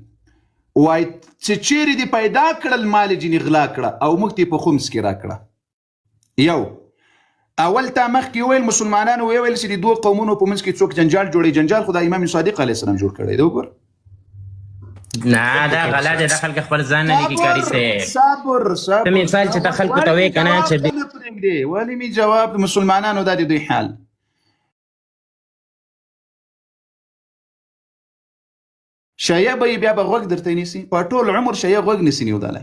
Speaker 2: وای چې چیرې دې پیدا کړل مال جنې غلا کړه او موږ ته په خمس کې راکړه. یو اول تا مخکې وویل مسلمانانو ویل چې د دوو قومونو په منځ کې څوک جنجال جوړوي، جنجال خو د امام صادق علیه السلام جوړ کړی دی. وګوره
Speaker 6: نه دا غلط دی، دا خلک خپل ځان نه لیکي قاري صاحب.
Speaker 2: صبر صبر،
Speaker 6: ته مثال چې ته خلکو ته وایې که نه چې
Speaker 2: جواب ته نه پرېږدې. ولې مې جواب مسلمانانو دا د دوی حال. شیعه به یې بیا به غوږ درته نیسي، په ټول عمر شیعه غوږ نسی نیودلی.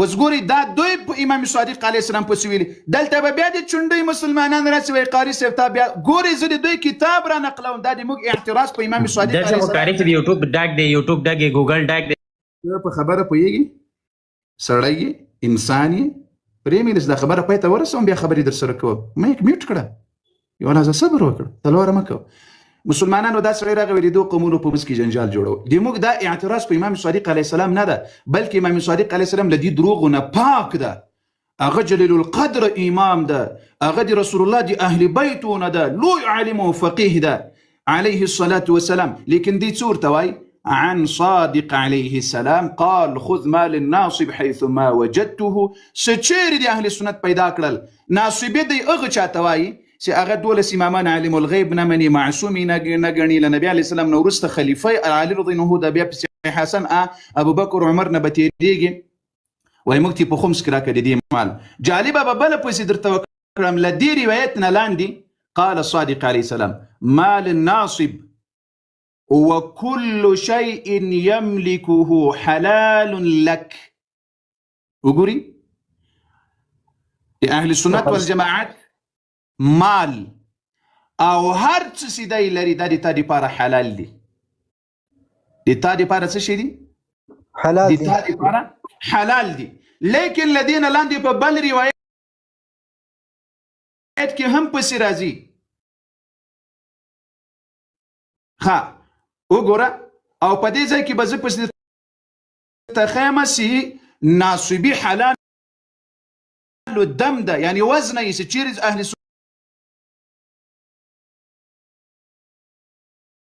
Speaker 2: اوس ګورئ دا دوی په امام صادق علیه السلام پسې ویلي، دلته به بیا د چونډۍ مسلمانان راسي وایي قاري صاحب تا بیا ګورئ زه د دوی کتاب را نقلوم. دا د موږ اعتراض په امام صادق
Speaker 6: دلته
Speaker 2: علیه
Speaker 6: خو قاري
Speaker 2: السلام
Speaker 6: صاحب یوټیوب ډک دی، یوټیوب ډک دی، ګوګل ډک دی.
Speaker 2: ته په خبره پوهېږي؟ سړی یې، انسان یې، پرې مې دا خبره پای ته ورسوم بیا خبرې در سره کوم. ما یې میوټ کړه، یوه لحظه صبر وکړه، تلواره مه کوه. مسلمانانو دا سړی راغی ویل دوه قومونو په منځ کې جنجال جوړو. د موږ دا اعتراض په امام صادق علیه السلام نه ده، بلکې امام صادق علیه السلام له دې دروغو نه پاک ده. هغه جلیل القدر امام ده، هغه د رسول الله د اهل بیتو نه ده، لوی عالم او فقیه ده علیه الصلاة والسلام. لیکن دی څه ورته وایي؟ عن صادق عليه السلام قال خذ مال الناصب حيث ما وجدته. څه چیرې د اهل سنت پیدا کړل؟ ناصبې دی هغه چاته وایي چې هغه دولس امامان عالم الغیب نه مني، معصوم یې نه ګڼي، له نبي علیه السلام نه وروسته خلیفه علی رضی الله عنه ده، بیا پسې حسن ابوبکر عمر نه به تېرېږي. وایي موږ ته په خمس کې راکړه د دې مال. جالبه به بله پسې درته وکړم، له دې روایت نه لاندې قال الصادق عليه السلام مال الناصب وكل شيء يملكه حلال لك. وګوري د اهل سنت والجماعت مال او هر څه چې دی لري دا د تا دپاره حلال دي. د تا دپاره څه شی دي؟
Speaker 3: حلال
Speaker 2: د
Speaker 3: دي.
Speaker 2: تا دپاره حلال دي. لیکن له دې نه لاندې په بل روایت کې هم پسې راځي. ښه وګوره، او په دې ځای کې به زه پسې درته ښیم چې ناصبي حلال الدم ده، یعنې وزنه یې چې چیرې اهل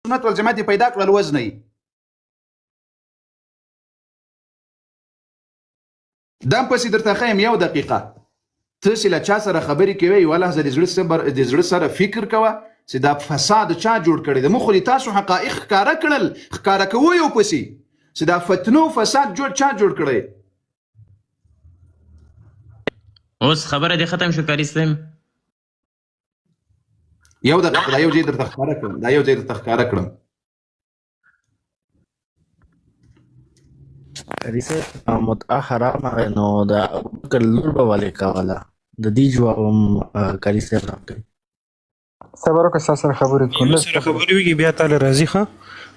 Speaker 2: سنت والجماعت یې پیدا کړل وزنه یې. دم پسې درته ښیم یو دقیقه. ته چې له چا سره خبرې کوې یوه لحظه د زړه صبر د زړه سره فکر کوه چې دا فساد چا جوړ کړی دی. موږ خو د تاسو حقایق ښکاره کړل، ښکاره کوو یو پسې چې دا فتنو فساد جوړ چا جوړ کړی.
Speaker 6: اوس خبره دې ختم شو قاري صاحب؟
Speaker 2: یو دقیقه، دا یو ځای درته ښکاره کړم، دا یو ځای درته ښکاره کړم.
Speaker 1: قاري صاحب متعه حرامه ده، نو د ابوبکر لور به ولې کوله؟ د دې جواب هم قاري صاحب راکړي.
Speaker 3: صبر وکړه، ستا سره خبرې کوم.
Speaker 4: یو سره خبرې وکړي بیا تاله راځي. ښه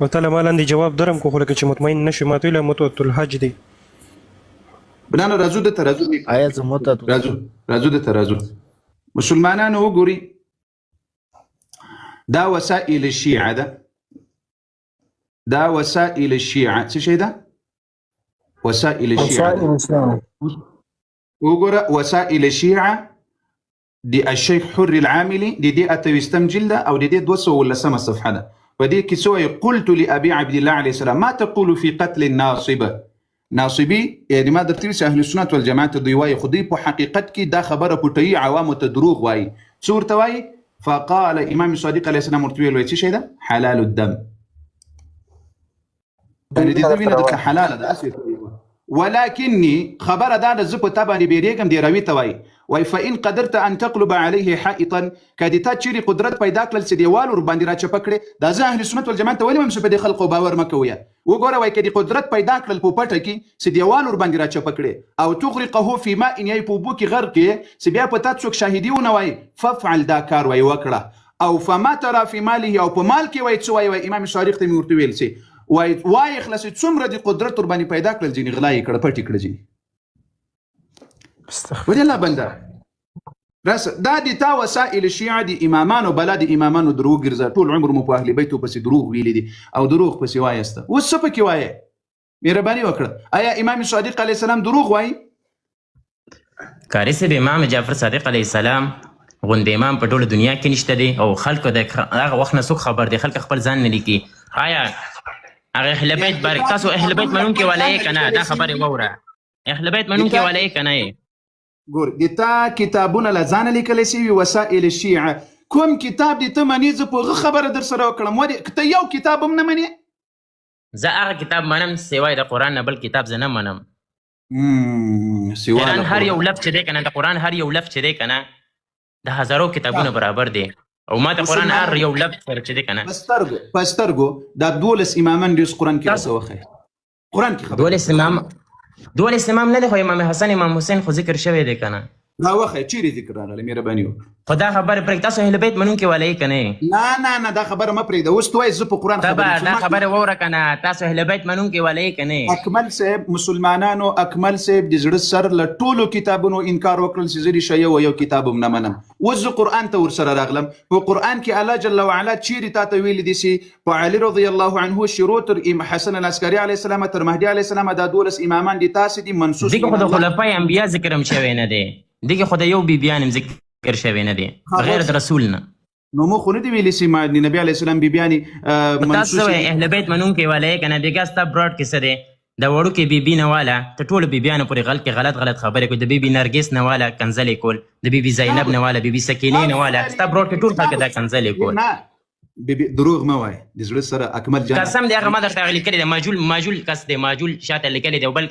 Speaker 4: او تاله ما لاندې جواب درم کو، خو لکه چې مطمئن نه شوې ما ته ویله متعة الحج دی.
Speaker 2: نه نه، راځو دته، راځو
Speaker 1: آیا زه متعه
Speaker 2: راځو راځو دته راځو. مسلمانانو وګوري، دا وسائل الشیعه ده، دا وسائل الشیعه څه شی ده؟ وسائل الشیعه ده.
Speaker 3: وسائل الشیعه.
Speaker 2: وګوره وسائل الشیعه د الشیخ حر العاملي د دې 28 جلد او د دې 210 صفحه ده. په دې کې څه وایي؟ قلت لأبي عبد الله عليه السلام ما تقول في قتل الناصبة. ناصبي یعنی ما درته ویل چې اهل سنت والجماعت دوی وایي، خو دوی په حقیقت کې دا خبره پټوي، عوامو ته دروغ وایي. څه ورته وایي؟ فقال امام صادق عليه السلام ورته ویل، وایي څه شی ده؟ حلال الدم، یعنې د ده وینه درته حلاله ده. هسې ورته وایي. ولكني خبره دا ده زه په تا باندې بیریږم، دې راوي ته وایي، وایي فإن قدرت أن تقلب عليه حائطا، که د تا چیرې قدرت پیدا کړل چې دیوال ورباندې راچپه کړې. دا زه اهل سنت والجماعت ته ولې وایم چې په دې خلقو باور مه کوئ؟ وګوره وایي که د قدرت پیدا کړل په پټه کې چې دیوال ورباندې راچپه کړې او تغرقه فی ماء، یعنې په اوبو کې غرق کړې چې بیا په تا څوک شاهدي ونه وایي، فافعل، دا کار وایي وکړه. او فما ترى فی ماله، او په مال کې وایي څه وایي؟ وایي امام صادق ته مې ورته ویل چې وایي وایې خلاصې څومره د قدرت ورباندې پیدا کړل، ځینې غلا یې کړه، پټې کړه ځینې. ولې الله بنده راسه، دا د تا وسائل شیعه د امامانو بلا د امامانو درو ګرځه. ټول عمر مو په اهل بیتو پسې دروغ ویلي دي او دروغ پسې وایسته. اوس څه پکې وایې؟ مهرباني وکړه. آیا امام صادق علیه السلام دروغ وایي؟
Speaker 6: قاري صاحب امام جعفر صادق علیه السلام غوندې امام په ټوله دنیا کې نشته دی، او خلکو د هغه وخت نه څوک خبر دی، خلک خپل ځان نه لیکي. آیا هغه اهل بیت بارک تاسو اهل بیت منونکي ولا یې که نه؟ دا خبرې واوره، اهل بیت منونکي ولا یې که نه یې؟
Speaker 2: ګور د تا کتابونه له ځانه لیکلی سوي وسائل الشیعه، کوم کتاب دې ته منې؟ زه په هغه خبره در سره وکړم. ولې که ته یو کتاب هم نه منې؟
Speaker 6: زه هغه کتاب منم سوای د قرآن نه، بل کتاب زه نه منم.
Speaker 2: سوا
Speaker 6: قرآن
Speaker 2: د
Speaker 6: هر
Speaker 2: قرآن.
Speaker 6: یو لفظ چې دی که نه، د قرآن هر یو لفظ چې دی که نه د هزارو کتابونو برابر دی، او ما د قرآن هر یو لفظ سره چې دی که نه.
Speaker 2: په سترګو دا 12 امامان دي اوس قرآن کې راته وښیه. قرآن کې خبرې.
Speaker 6: 12 امام، 12 امام نه دی، خو امام حسن امام حسین خو ذکر شوی دی که نه.
Speaker 2: را وښیه چیرې ذکر راغلی، مهرباني وکړه.
Speaker 6: خو دا خبره پرېږده، تاسو اهل بیت منونکي ولا یې که نه یې؟
Speaker 2: نه نه نه، دا خبره مه پرېږده. اوس ته وایې زه په قرآن
Speaker 6: ته
Speaker 2: خبرې
Speaker 6: به
Speaker 2: یم.
Speaker 6: دا خبره واوره که نه، تاسو اهل بیت منونکي ولا یې که نه یې؟
Speaker 2: اکمل صاحب، مسلمانانو اکمل صاحب د زړه سر له ټولو کتابونو انکار وکړل چې زه د شیعه و یو کتاب هم نه منم. اوس زه قرآن ته ورسره راغلم. په قرآن کې الله جل وعلا چیرې تا ته ویلي دي چې په علي رضی الله عنه شروع تر حسن العسکري علیه السلام تر مهدي علیه السلام دا 12 امامان دي تاسې دي منصوص
Speaker 6: دې کې خو د
Speaker 2: من الله.
Speaker 6: خلفای انبیا ذکر هم شوی نه دی، دې کې خو د یو بیبیان هم ذکر شوی نه دی غیر د رسول نه.
Speaker 2: نو مو خو نه دي ویلي چې ما د نبي علیه السلام بیبیانې
Speaker 6: تاسو
Speaker 2: منصوص
Speaker 6: وایئ اهل بیت منونکي ولا یې که نه؟ بېګا ستا براډ کې څه دی، د وړوکې بیبي نه واله ته ټولو بیبیانو پورې غل کې غلط غلط خبرې کوي. د بیبي نرګس نه واله کنځلې کول، د بیبي زینب نه واله، بیبي سکینې نه واله، ستا براډ کې ټول خلک دا کنځلې کول.
Speaker 2: نه بیبي دروغ مه وایه د زړه سره اکمل جان.
Speaker 6: قسم دی هغه ما درته هغه لیکلی دی، ماجول کس دی، ماجول شاته لیکلی دی، او بل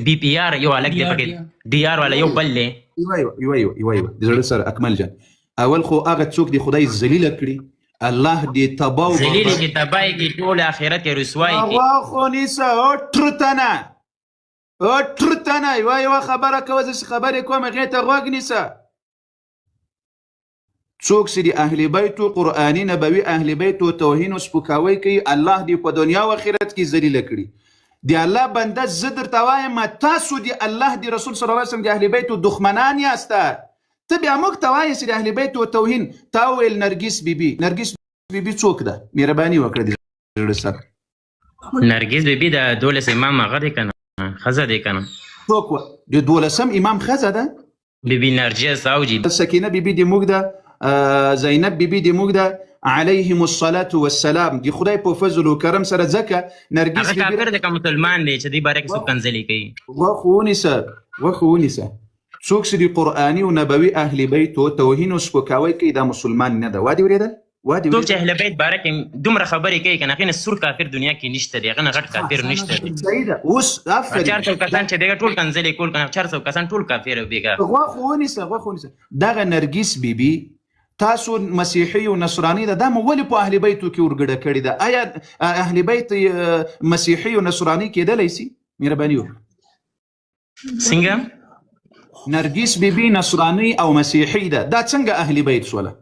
Speaker 6: بي پي آر یو هلک دی پکې، ډي آر والا یو بل دی.
Speaker 2: یوه یوه یوه یوه یوه یوه د زړه سره اکمل جان، اول خو هغه څوک دی خدای ذلیل کړي، الله دې تباه او
Speaker 6: ذلیل
Speaker 2: برباد
Speaker 6: کې، تباہي کې، ټول آخرت یې رسوای کې.
Speaker 2: هغه خو نیسه. او ترتنه، او ترتنه، یوه یوه خبره کوه، زه چې خبرې کوم هغې ته غوږ نیسه. څوک چې د اهل بیتو، قرآني نبوي اهل بیتو توهین او سپکاوی کوي، الله دې په دنیا او آخرت کې ذلیل کړي. د الله بنده، زه درته وایم، تاسو د الله د رسول صلی الله علیه وسلم د اهل بیتو دښمنان یاسته. ته بیا موږ ته وایې چې د اهل بیتو توهین. تا وویل نرګس بیبي، نرګس بیبي څوک ده؟ مهرباني وکړه د زړه سره.
Speaker 6: نرګس بیبي د 12 امام هغه دی کنه، ښځه دی کنه.
Speaker 2: څوک وه؟ د دولسم امام ښځه ده؟
Speaker 6: بیبي نرجس او جی.
Speaker 2: سکینه بیبي د موږ ده، زینب بیبي د موږ ده، علیهم الصلاة والسلام، د خدای په فضل او کرم سره. ځکه نرګس
Speaker 6: هغه
Speaker 2: بیبي
Speaker 6: کافر دی که مسلمان دی چې دې باره کې څوک کنځلې کوي؟
Speaker 2: غوښ ونیسه، غوښ ونیسه. څوک چې د قرآني او نبوي اهل بیتو توهین او سپکاوی کوي، دا مسلمان نه ده. وادي ورېدل، وادي
Speaker 6: څوک چې
Speaker 2: ورېدل.
Speaker 6: اهل بیت باره کې دومره خبرې کوي کنه، هغې نه سور کافر دنیا کې نشته دی، هغه نه غټ کافر نشته دی.
Speaker 2: صحیح ده. اوس آفرین.
Speaker 6: 400 کسان چې دغه ټول کنځلې کول کنه، 400 کسان ټول کافر بیګا.
Speaker 2: غوښ ونیسه، غوښ ونیسه. دغه نرګس بیبي تاسو مسیحي او نصراني ده، دا مو ولې په اهل بیتو کې ورګډه کړې ده؟ آیا اهل بیت مسیحي او نصراني کېدلی سي؟ مهرباني وکړه.
Speaker 6: څنګه؟
Speaker 2: نرګس بیبي نصراني او مسیحي ده، دا څنګه اهل بیت سوله؟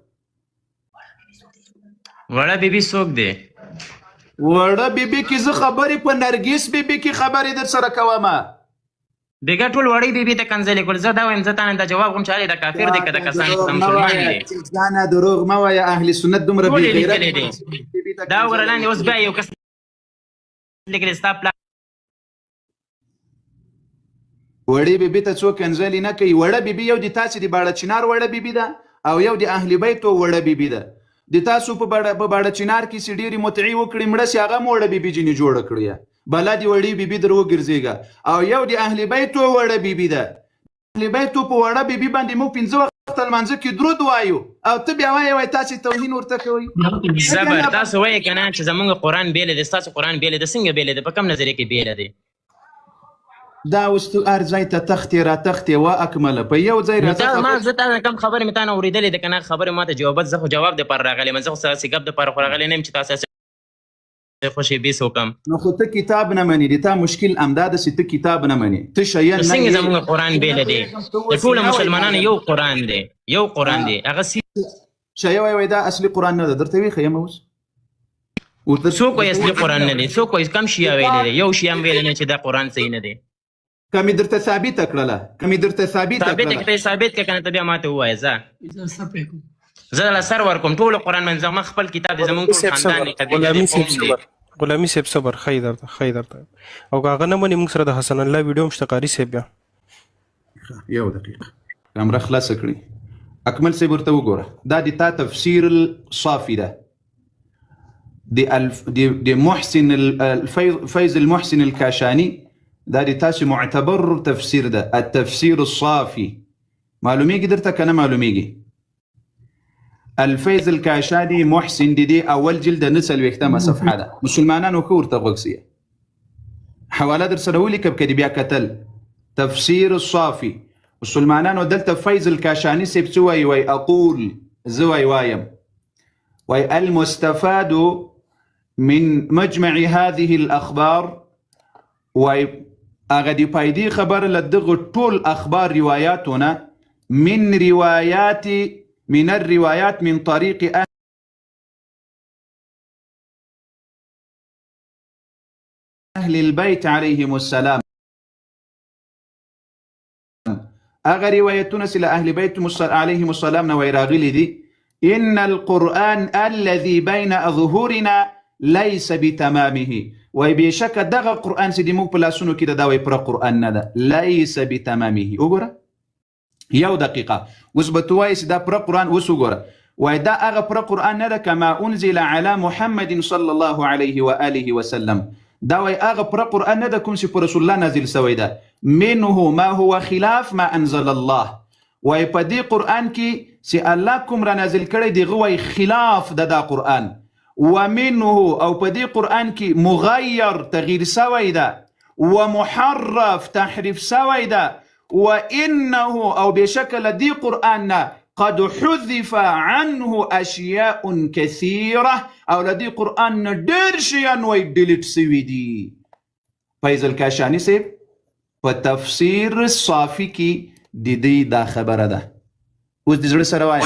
Speaker 6: وړه بیبي څوک دی؟
Speaker 2: وړه بیبي کې زه خبرې، په نرګس بیبي کې خبرې در سره کوم.
Speaker 6: بیګا ټول وړې بیبي ته کنځلې کول. زه دا وایم، زه تا نه دا جواب غواړم چې دا کافر دی که د کسان
Speaker 2: دروغ
Speaker 6: چې
Speaker 2: مه
Speaker 6: مسلمان
Speaker 2: وایه
Speaker 6: دی؟
Speaker 2: ځانه دروغ مه وایه. اهل سنت دومره
Speaker 6: ټول
Speaker 2: بې
Speaker 6: یې
Speaker 2: غیرت
Speaker 6: لیکلي دي.
Speaker 2: بیبي ته
Speaker 6: دا وګوره
Speaker 2: کنځلې
Speaker 6: لاندې اوس بیا یو کس لیکلی ستا پلار.
Speaker 2: وړې بیبي ته څوک کنځلې نه کوي. وړه بیبي یو د تاسې د باړه چنار وړه بیبي ده او یو د اهل بیتو وړه بیبي ده. د تاسو په باړه چنار کې چې ډېرې متعې وکړي، مړه سي، هغه مو وړه بیبي جنې جوړه کړې، بلا د وړې بیبي در وګرځېږه. او یو د اهل بیتو وړه بیبي ده. اهل بیتو په وړه بیبي باندې موږ 5 وخته لمانځه کې درود وایو او ته بیا وایې وای تاسې توهین ورته کوئ.
Speaker 6: زبر، تاسو وایې که نه چې زمونږ قرآن بېل دی، ستاسو قرآن بېل دی؟ څنګه بېل دی؟ په کوم نظریه کې بېل دی؟
Speaker 2: دا اوس ته هر ځای ته تختې را تختې وا اکمله، په یو ځای
Speaker 6: نو
Speaker 2: راته
Speaker 6: تا ما
Speaker 2: خبرې.
Speaker 6: زه تا نه کوم خبرې مې تا نه اورېدلې ده که نه؟ خبرې ما ته جوابت، زه خو جواب دپاره راغلی یم، زه خو ستاسې ګپ دپاره خو راغلی نه یم چې تاسو هسې خوشې بیس وکړم.
Speaker 2: نو خو ته کتاب نه منې، د تا مشکل همدا ده چې ته کتاب نه منې، ته شیعه
Speaker 6: نو
Speaker 2: نه
Speaker 6: څنګه
Speaker 2: یې.
Speaker 6: زمونږ قرآن بېل دی؟ د ټولو مسلمانانو یو قرآن دی، یو قرآن دی هغه سی.
Speaker 2: شیعه وایي وای دا اصلي قرآن نه ده، درته ویې ښیم اوس ورته.
Speaker 6: څوک وایي اصلي قرآن نه دی؟ څوک وایي؟ کم شیعه ویلی دی؟ یو شیعه هم ویلی نه چې دا قرآن صحیح نه دی.
Speaker 2: که مې درته ثابته کړله، که مې درته ثابته
Speaker 6: ثابت
Speaker 2: کړله.
Speaker 6: کړه، ثابت کړه کنه، ته بیا ماته ووایه. ځه، زه له سر ورکوم ټول قرآن باندې، زما خپل کتاب دی، زمونږ ټول
Speaker 4: صاحب
Speaker 6: خاندان
Speaker 4: صبر
Speaker 6: دی، قبیله
Speaker 4: غلامی
Speaker 6: دی،
Speaker 4: صاحب
Speaker 6: قوم دی.
Speaker 4: صبر، غلامی صاحب صبر. خی درته، خی درته. او که هغه نه مني، موږ سره د حسن الله ویډیو هم شته، قاري صاحب بیا.
Speaker 2: یو دقیقه، کمره خلاصه کړي. اکمل صاحب ورته وګوره، دا د تا تفسیر الصافي ده، د الف د د محسن الفيض، فیض المحسن الکاشاني. دا د تاسو معتبر تفسیر ده، التفسیر الصافي. معلومیږي درته که نه معلومیږي؟ الفیض الکاشاني محسن د دې اول جلد 49مه صفحه ده. مسلمانانو ښه ورته غوږ سئ. حواله در سره ولیکه که دې بیا کتل. تفسیر الصافي، مسلمانانو، دلته فیض الکاشاني صاحب څه وایي؟ وایي اقول، زه وایي وایم، وایي المستفاد من مجمع هذه الأخبار، وایي هغه د فایدې خبره له دغه ټول اخبار روایاتونه، من روايات من الروايات من طريق أهل البيت عليهم السلام، هغه روایتونه چې له اهل بیت علیهم السلام نه وایي راغلي دي، ان القرآن الذي بين اظهرنا ليس بتمامه، وایي بېشکه دغه قرآن چې د موږ په لاسونو کې ده، دا وایي پوره قرآن نه ده. ليس بتمامه. وګوره، یو دقیقه، اوس به ته وایې چې دا پوره قرآن. اوس وګوره، وایي دا هغه پوره قرآن نه ده کما انزل على محمد صلی الله علیه وآله وسلم. دا وایي هغه پوره قرآن نه ده کوم چې پر رسول الله نازل سوی ده. منه ما هو خلاف ما انزل الله، وایي په دې قرآن کې چې الله کوم را نازل کړی دی، هغه وایي خلاف ده دا قرآن. ومنه، او په دې قرآن کې مغیر، تغییر سوی ده، ومحرف، تحریف سوی ده، وانه، او بېشکه له دې قرآن نه قد حذف عنه اشیاء کثیره، او له دې قرآن نه ډېر شیان وایي ډیلیټ سوي دي. فیض الکاشانی صاحب په تفسیر صافي کې د دې دا خبره ده. اوس د زړه سره وایه.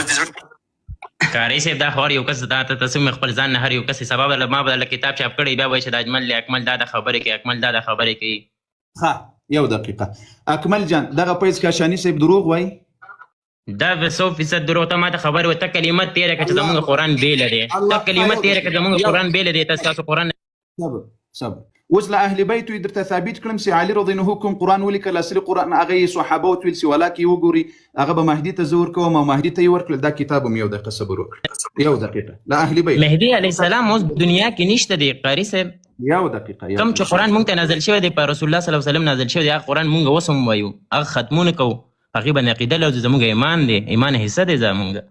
Speaker 6: قاری صاحب دا خو هر یو کس دا ته تاسو مې خپل ځان نه هر یو کس سبب له ما به له کتاب چاپ کړی، بیا وایي چې د اجمل اکمل دا د خبرې کوي، اکمل دا د خبرې کوي.
Speaker 2: ښه یو دقیقه اکمل جان، دغه فیض کاشانی صاحب دروغ وایي؟
Speaker 6: دا به 100% دروغ. ته ما ته خبر و، ته کلمه تېره کړه چې زمونږ قرآن بېله دی، ته کلمه تېره کړه زمونږ قرآن بېله دی، ته ستاسو قرآن
Speaker 2: صبر صبر. اوس له اهل بیتو یې درته ثابت کړم چې علي رضی الله کوم قرآن ولیکل، اصلي قرآن هغه یې صحابه ته ویل چې ولاکه یې وګوري، هغه به مهدي ته زه ورکوم او مهدي ته یې ورکړل. دا کتاب هم یو دقیقه صبر وکړه، یو دقیقه. له اهل بیت
Speaker 6: مهدي علیه السلام اوس دنیا کې نشته دی قاري صاحب.
Speaker 2: یو دقیقه، یو
Speaker 6: کوم چې قرآن مونږ ته نازل شوی دی، په رسول الله صلی الله علیه وسلم نازل شوی دی، هغه قرآن مونږ اوس هم وایو، هغه ختمونه کوو، هغې باندې عقیده لرو، زمونږ ایمان دی، ایمان حصه دی زمونږ.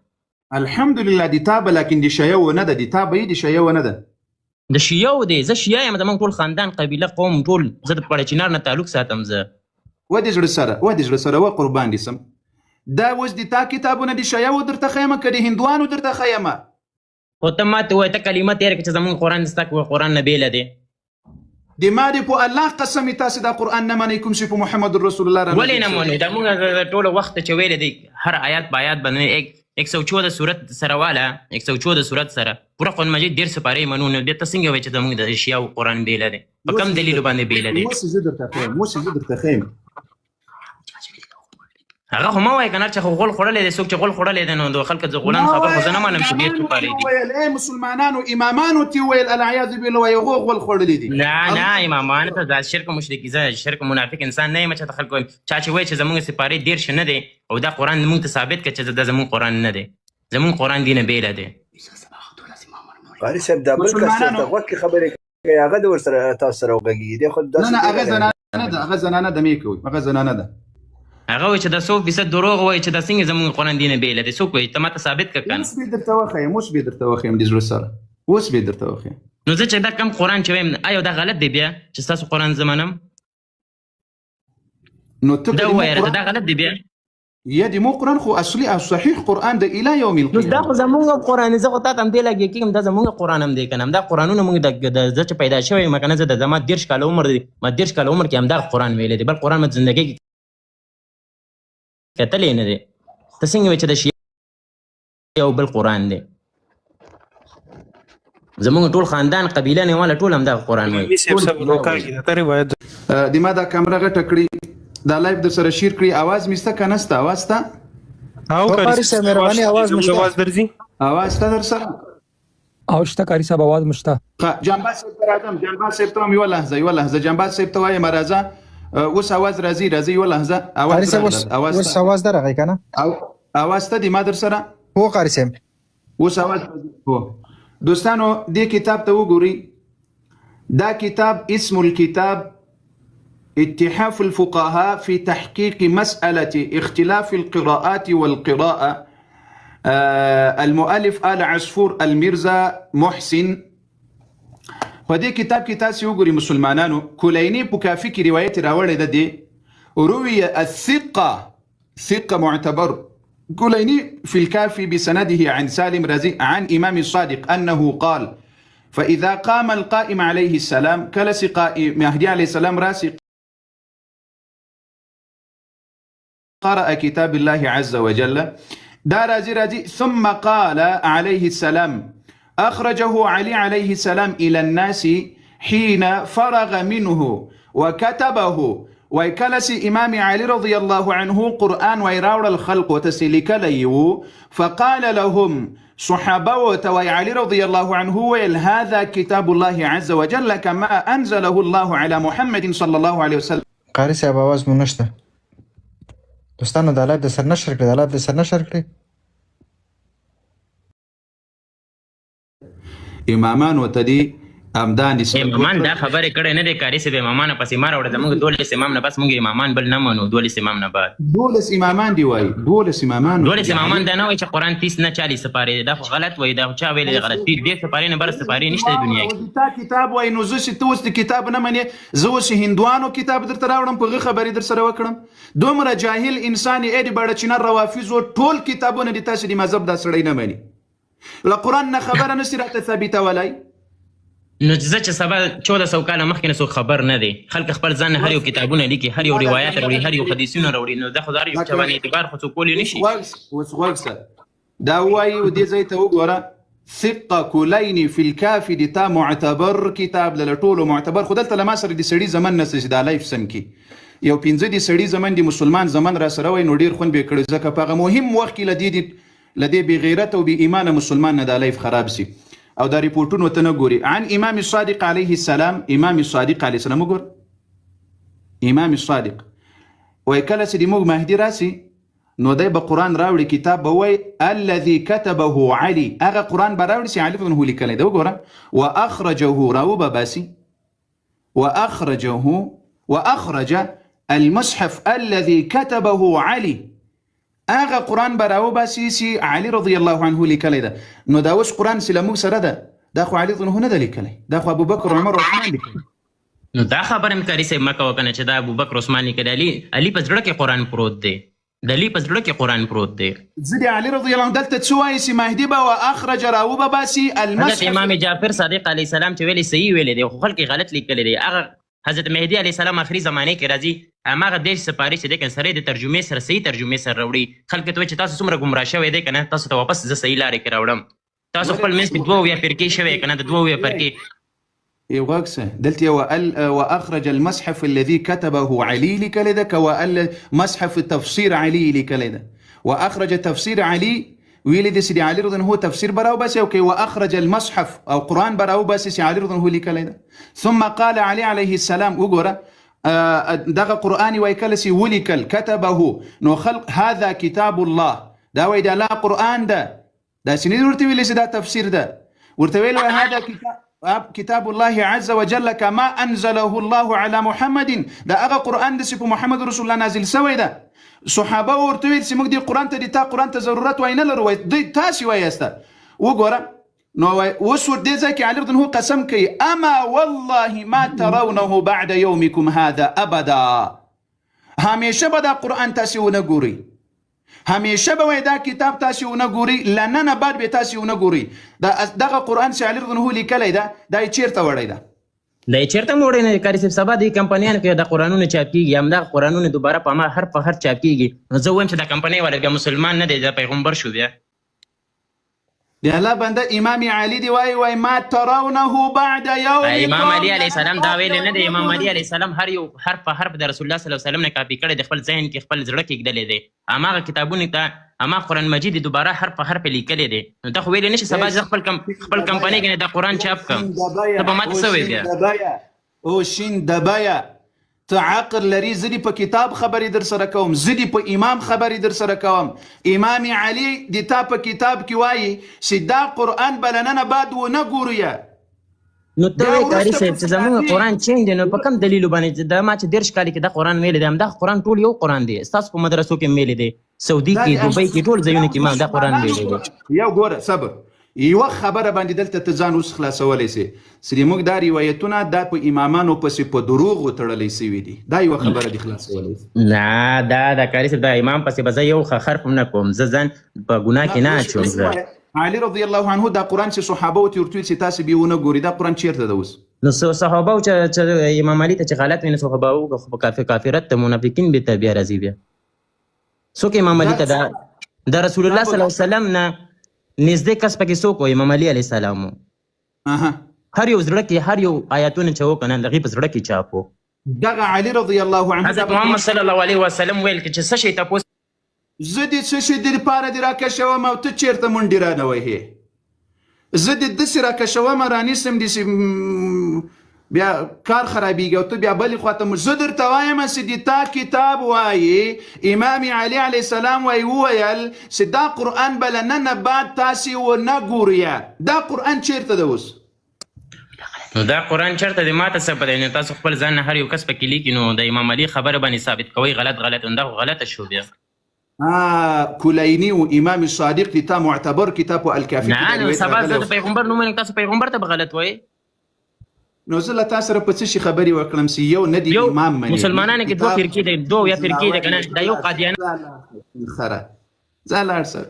Speaker 2: الحمدلله د تا به لکن د شیعه و نه ده، د تا به یې د شیعه و نه ده،
Speaker 6: د شیعه دی. زه شیعه یم، زمونږ ټول خاندان قبیله قوم ټول، زه د پړه چینار نه تعلق ساتم. زه
Speaker 2: و د زړه سره، و د زړه سره، و قربان دي سم. دا اوس د تا کتابونه د شیعه و درته ښیم که د هندوانو درته ښیم؟
Speaker 6: خو ته ما ته ووایه، ته کلمه تېره کړه چې زمونږ قرآن ستا قرآن نه بېله دی.
Speaker 2: د ما دې په الله قسم تاسې دا قرآن نه منئ کوم چې په محمد رسول الله را
Speaker 6: ولې نه منو؟ دا مونږ ټولو وخت چې ویلی دی هر آیات په آیات باندې 114 سورت سره واله، 114 سورت سره پوره قرآن مجید 30 سپارې منو، نو بیا ته څنګه وایې چې زمونږ د شیعو قرآن بېله دی؟ په کوم دلیل باندې بېله دی؟
Speaker 2: اوس زه درته ښیم، اوس زه درته ښیم.
Speaker 6: هغه خو مه وایه که نه چې خو غول خوړلی دی، څوک چې غول خوړلی دی نو د خلکو د غولانو خبر خو زه نه منم چې ډېر سپارې دي.
Speaker 2: ویل ای مسلمانانو امامانو ته ویل العیاذ بالله وایي هغو غول خوړلی دي.
Speaker 6: نه نه امامانو ته دا شرک مشرک، زه شرک منافق انسان نه یم چې ته خلکو وایم. چا چې وایي چې زمونږ سپارې 30 نه دی او دا قرآن مونږ ته ثابت کړه چې دا زمونږ قرآن نه دی، زمونږ قرآن دینه بېله دی.
Speaker 7: قاري صاحب دا بل کس ته غوږ کې خبرې کوي، هغه د ورسره تاسو سره وغږېږي دی، خو
Speaker 2: داسې نه نه هغه زنانه ده، هغه زنانه ده، مې کوي هغه زنانه ده.
Speaker 6: هغه وایي چې دا 100% دروغ وایي چې دا څنګه زمونږ قرآن دینه بېله دی، څوک وایي؟ ته ما ته ثابت کړه که نه.
Speaker 2: اوس به درته وښیم، اوس به درته وښیم د زړه سره، اوس به درته وښیم.
Speaker 6: نو زه چې دا کوم قرآن چې وایم آیا دا غلط دی بیا چې ستاسو قرآن زه منم؟
Speaker 2: نو ته
Speaker 6: دا ووایه راته، دا غلط دی بیا؟
Speaker 2: یا د مو قرآن خو اصلي او صحیح قرآن د الی یوم
Speaker 6: نو دا
Speaker 2: القیامه.
Speaker 6: خو زمونږ قرآن دی، زه خو تا ته همدې لګیا کېږم، دا زمونږ قرآن هم دی که نه، همدا قرآنونه مونږ د زه چې پیدا شوی یم که نه، زه د زما 30 کاله عمر دی، ما 30 کاله عمر کې همدا قرآن ویلی دی، بل قرآن ما زندګۍ کې کتلی نه دی. ته څنګه وایې چې د شیعه یو بل قرآن دی؟ زمونږ ټول خاندان قبیله نه والا ټول همدا قرآن وایي.
Speaker 4: صاحب صبر وکاږي، دا روایت
Speaker 2: د ما دا کمره غټه کړي، دا لایف در سره شیر کړي. اواز مې سته که نه سته؟ اواز سته؟
Speaker 4: او
Speaker 3: قاري صاحب مهرباني، اواز مې شته.
Speaker 4: اواز درځي؟
Speaker 2: اواز سته در سره؟
Speaker 8: او شته قاري صاحب، اواز مې شته.
Speaker 2: ښه جانباز صاحب ته راځم، جانباز صاحب ته هم یوه لحظه، یوه لحظه جانباز صاحب ته وایم راځه. اوس اواز راځي، راځي یوه لحظه.
Speaker 3: قاري
Speaker 2: اواز
Speaker 3: صاحب
Speaker 2: راغله، اواز
Speaker 3: اوس
Speaker 2: سته.
Speaker 3: اواز درغی که نه؟
Speaker 2: او اواز سته دی ما در سره؟
Speaker 3: هو قاري صاحب.
Speaker 2: اوس اواز راځي. هو دوستانو دې کتاب ته وګورئ، دا کتاب اسم الكتاب اتحاف الفقهاء في تحقيق مسألة اختلاف القراءات والقراءة، المؤلف آل عصفور الميرزا محسن. په دې کتاب کې تاسې وګورئ مسلمانانو، کلیني په کافي کې روایت راوړی ده دی، روي الثقة ثقة معتبر كليني في الكافي بسنده عن سالم رزي عن إمام الصادق أنه قال فإذا قام القائم عليه السلام كلس قائم مهدي عليه السلام راسي قرأ كتاب الله عز وجل دا رازي رازي ثم قال عليه السلام أخرجه علي عليه السلام إلى الناس حين فرغ منه وكتبه. ويكلس إمام علي رضي الله عنه قرآن ويراور الخلق وتسلك ليو فقال لهم صحابة وتوي علي رضي الله عنه ويل هذا كتاب الله عز وجل كما أنزله الله على محمد صلى الله عليه وسلم.
Speaker 3: قاري صاحب اواز مو نشته. دوستانو دا لایف د سر نشر کړئ، دا لایف د سر نشر کړئ.
Speaker 2: امامانو ته دي همدا نسبت
Speaker 6: امامان دا
Speaker 2: وکړه.
Speaker 6: خبرې کړې نه دی قاري صاحب، امامانو پسې ما راوړه، زموږ 12 امام نه بس، موږ امامان بل نه منو 12 امام نه بعد.
Speaker 2: 12 امامان دی وایي، 12 امامان.
Speaker 6: 12 امامان دا نه وایي چې قرآن 30 نه 40 سپارې دی، دا خو غلط وایي، دا خو چا ویلی دی غلط؟ 30 سپارې نه بر سپارې نشته د دنیا کې.
Speaker 2: تا کتاب وایي، نو زه چې ته اوس د کتاب نه منې، زه اوس هندوانو کتاب درته راوړم، په هغه خبرې در سره وکړم؟ دومره جاهل انسان یې د بړه چینه روافضو ټول کتابونه دي تاسې د مذهب دا سړی نه مني، له قرآن نه خبره نشي راته ثابتولی.
Speaker 6: نو زه چې سبا 1400 کاله مخکې نه څوک خبر نه دی، خلک خپل ځان نه هر یو کتابونه لیکي، هر یو روایت راوړي، هر یو حدیثونه راوړي، نو دا خو د هر یو چا باندې اعتبار خو څوک کولی نه شي.
Speaker 2: اوس غوږ سه، دا وایي او دې ځای ته وګوره، ثقه کلین فی الکافي د تا معتبر کتاب له ټولو معتبر، خو دلته له ما سره د سړي زمن نشته چې دا لایف سم کړي. یو 5 د سړي زمن د مسلمان زمن را سره وای نو ډېر خوند به یې کړی، ځکه په هغه مهم وخت کې له دې بې غیرت او بې ایمانه مسلمان نه دا لایف خراب سي او دا رپورټونو ته نه ګوري. عن امام صادق علیه السلام، امام صادق علیه السلام وګور، امام صادق وای کله چې د موږ مهدي راسي نو دی به قرآن راوړي، کتاب به وای الذي كتبه علي، هغه قرآن به راوړي چې علي بن هو لیکلی دی، وګوره، واخرجه راوبه باسي، واخرجه واخرج المصحف الذي كتبه علي، هغه قرآن به راوباسي چې علي رضی الله عنه لیکلی ده. نو دا اوس قرآن چې له موږ سره ده، دا خو علي رضی الله عنه نه ده لیکلی، دا خو ابوبکر عمر عثمان لیکلی.
Speaker 6: نو دا خبره هم قاري صاحب مه کوه که نه چې دا ابوبکر عثمان لیکلی، علي په زړه کې قرآن پروت دی، د علي په زړه کې قرآن پروت دی.
Speaker 2: زه د علي رضی الله عنه دلته څه وایي چې مهدي به واخرج راوبه باسي المصحف.
Speaker 6: حضرت امام جعفر صادق علیه السلام چې ویلي صحیح ویلی دی، خو خلک یې غلط لیکلی دی. هغه حضرت مهدي علیه السلام آخري زمانې کې راځي، هماغه 30 سپارې چې دی که نه سړی د ترجمې سره صحیح ترجمې سره راوړي، خلک ته وایي چې تاسو څومره ګمراه شوی دی که نه، تاسو ته واپس زه صحیح لارې کې راوړم. تاسو خپل منځ کې 72 فرقې شوی که نه، د 72 فرقې.
Speaker 2: یو غږ څه دلته یو واخرج المصحف الذي كتبه علي لیکلی ده، که مصحف تفسیر علي لیکلی ده، واخرج تفسیر علي ویلی دی چې د علي رضی الله عنه تفسیر به راوباسي، او که واخرج المصحف او قرآن به راوباسي چې علي رضی الله عنه لیکلی ده. ثم قال علي عليه السلام، وګوره دغه قرآن وایي کله چې ولیکل كتبه نو خلق هذا کتاب الله، دا وایي د الله قرآن ده، داسې نه ورته ویلی چې دا تفسیر ده، ورته ویل وایي هذا کتاب الله عز وجل كما أنزله الله على محمد، دا هغه قرآن دی چې په محمد رسول الله نازل سوی ده. صحابه ورته ویل چې موږ دې قرآن ته د تا قرآن ته ضرورت وای نه لرو، وایي دوی تاسې وایاست. وګوره نو وایي اوس ور دې ځای کې علي رضی الله عنه قسم کوي، اما والله ما ترونه بعد يومكم هذا ابدا، همیشه به دا قرآن تاسې ونه ګورئ، همیشه به وایي دا کتاب تاسې ونه ګورئ، له ننه بعد به تاسې ونه ګورئ. دغه قرآن چې علي رضی الله عنه لیکلی ده، دا یې چېرته وړی ده؟
Speaker 6: دا یې چېرته هم وړی نه دی قاري صاحب. سبا دې کمپنیانو کې دا قرآنونه چاپ کېږي، همدغه قرآنونه دوباره په هماغه حرف په حرف چاپ کېږي. نو زه وایم چې دا کمپنۍ والا بیا مسلمان نه دی، دا پیغمبر شو بیا.
Speaker 2: د الله بنده امام علي دی وایي، وایي ما ترونه بعد یومکم.
Speaker 6: امام علي علیه السلام دا ویلی نه دی. امام علي علیه السلام هر یو حرف په حرف د رسول الله صلی الله علیه وسلم نه کاپي کړی دی، خپل ذهن کې خپل زړه کې ایږدلی دی، هماغه کتابونو ته هماغه قرآن مجید یې دوباره حرف په حرف لیکلی دی. نو ته خو ویلی نه شې سبا زه خپل کمپنۍ کې دا قرآن چاپ کړم، ته به ماته څه وایې بیا؟
Speaker 2: او شین دبیا، ته عقل لري، زه دې په کتاب خبرې در سره کوم، زه دې په امام خبرې در سره کوم. امام علي د تا په کتاب کې وایي چې دا قرآن به له ننه بعد ونه ګوري.
Speaker 6: نو ته
Speaker 2: بیا
Speaker 6: وایې قاري
Speaker 2: وروسته
Speaker 6: صاحب چې زموږ قرآن چینج دی، نو په کوم دلیل باندې چې دا ما چې 30 کاله کې دا قرآن ویلی دی، همدا قرآن ټول یو قرآن دی، ستاسو په مدرسو کې هم ویلی دی، سعودي
Speaker 2: دا
Speaker 6: کې،
Speaker 2: د
Speaker 6: دوبۍ کې، ټول ځایونو کې ما دا قرآن ویلی دی.
Speaker 2: یو ګوره صبر، یوه خبره باندې دلته ته ځان اوس خلاصولی سې چې موږ دا روایتونه دا په امامانو پسې په دروغو تړلی سوي دي، دا یوه خبره دې خلاصولی سې.
Speaker 6: نه، دا د قاري صاحب دا امام پسې به زه یو حرف هم نه کوم، زه ځان په ګناه کې نه اچوم. زه
Speaker 2: علي رضی الله عنه دا قرآن چې صحابه ته ورته ویل چې تاسې بې ونه ګورئ، دا قرآن چېرته ده اوس؟
Speaker 6: نو صحابه چې امام علي ته چې غلط وي، نو صحابه خو په کافرت ته منافقین بېرته بیا راځي. بیا څوک امام علي ته دا رسول الله صلی الله علیه وسلم نه نږدې کس پکې څوک و؟ امام علي علیه السلام و. هر یو زړه کې هر یو آیاتونه چې و که نه، د هغې په زړه کې چاپ و.
Speaker 2: دغه علي رضی الله عنه
Speaker 6: حضرت محمد صلی الله علیه وسلم ویل چې څه شی تپوس
Speaker 2: زه دې څه شي دې لپاره دې راکشوم او ته چېرته منډې رانه وهې؟ زه دې داسې راکشوم رانیسم دې چې بیا کار خرابېږي او ته بیا بلې خوا ته. زه درته وایم چې د تا کتاب وایي، امام علي علیه السلام وایي وویل چې دا قرآن به له ننه بعد تاسې ونه ګورئ. دا قرآن چېرته ده اوس؟
Speaker 6: نو دا قرآن چرته دی ماته څه پته نو تاسو خپل ځان نه هر یو کس پکې لیکي، نو د امام علي خبره باندې ثابت کوئ غلط غلط، نو دا خو غلطه شو بیا.
Speaker 2: کلینی او امام صادق دی تا معتبر کتاب په الکافي کې
Speaker 6: نه
Speaker 2: دا
Speaker 6: نو
Speaker 2: روایت
Speaker 6: سبا
Speaker 2: راغلی
Speaker 6: زه د پیغمبر نوم منم، تاسو پیغمبر ته به غلط وایئ.
Speaker 2: نو زه له تا سره په څه شي خبرې وکړم چې یو نه دی
Speaker 6: یو
Speaker 2: امام منې،
Speaker 6: مسلمانانو کې دوه فرقې دی، دوه یا فرقې دی کنه، دا یو قادیان
Speaker 2: خره ځه لاړ سه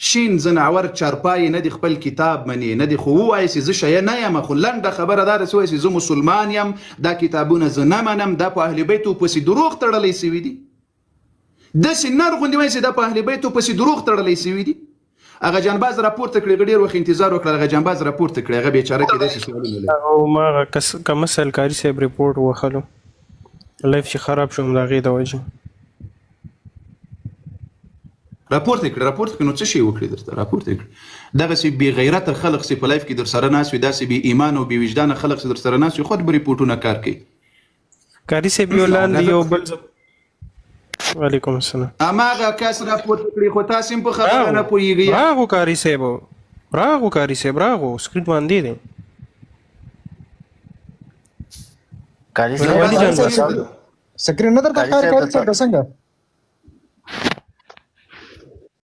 Speaker 2: شین ځناور چارپای نه دی خپل کتاب منې نه دی، خو ووایه چې زه شیعه نه یم، خو لنډه خبره دا ده چې ووایه چې زه مسلمان یم، دا کتابونه زه نه منم، دا په اهل بیتو پسې دروغ تړلی سوي دي، داسې نر غوندې وایي چې دا په اهل بیتو پسې دروغ تړلی سوي دي. هغه جانباز راپورته کړي، هغه ډېر وخت انتظار وکړ، هغه جانباز راپورته کړي، هغه بیچاره کېدای شي سوالونه لري.
Speaker 4: هغه ما هغه کس کمسل قاري صاحب رپورټ وخلو، لایف چې خراب شو هم د هغې د وجې.
Speaker 2: راپورته کړي، راپورته کړي، نو څه شی وکړي درته راپورته کړي؟ دغسې بې غیرته خلک چې په لایف کې در سره ناست وي، داسې بې ایمان او بې وجدانه خلک چې در سره ناست وي، خود به رپورټونه کار کوي.
Speaker 4: قاري صاحب یو لاندې یو بل وعلیکم السلام.
Speaker 2: هماغه کس راپورته کړي، خو تاسې هم په خبره نه پوهېږئ.
Speaker 4: راغو قاري صاحب، راغو قاري صاحب، راغو سکرین باندې دی.
Speaker 1: قاري
Speaker 4: ولي جان
Speaker 1: صاحب
Speaker 3: سکرین نه درته
Speaker 1: قاري
Speaker 3: ښکاري
Speaker 1: صاحب
Speaker 3: قاري صاحب که څنګه؟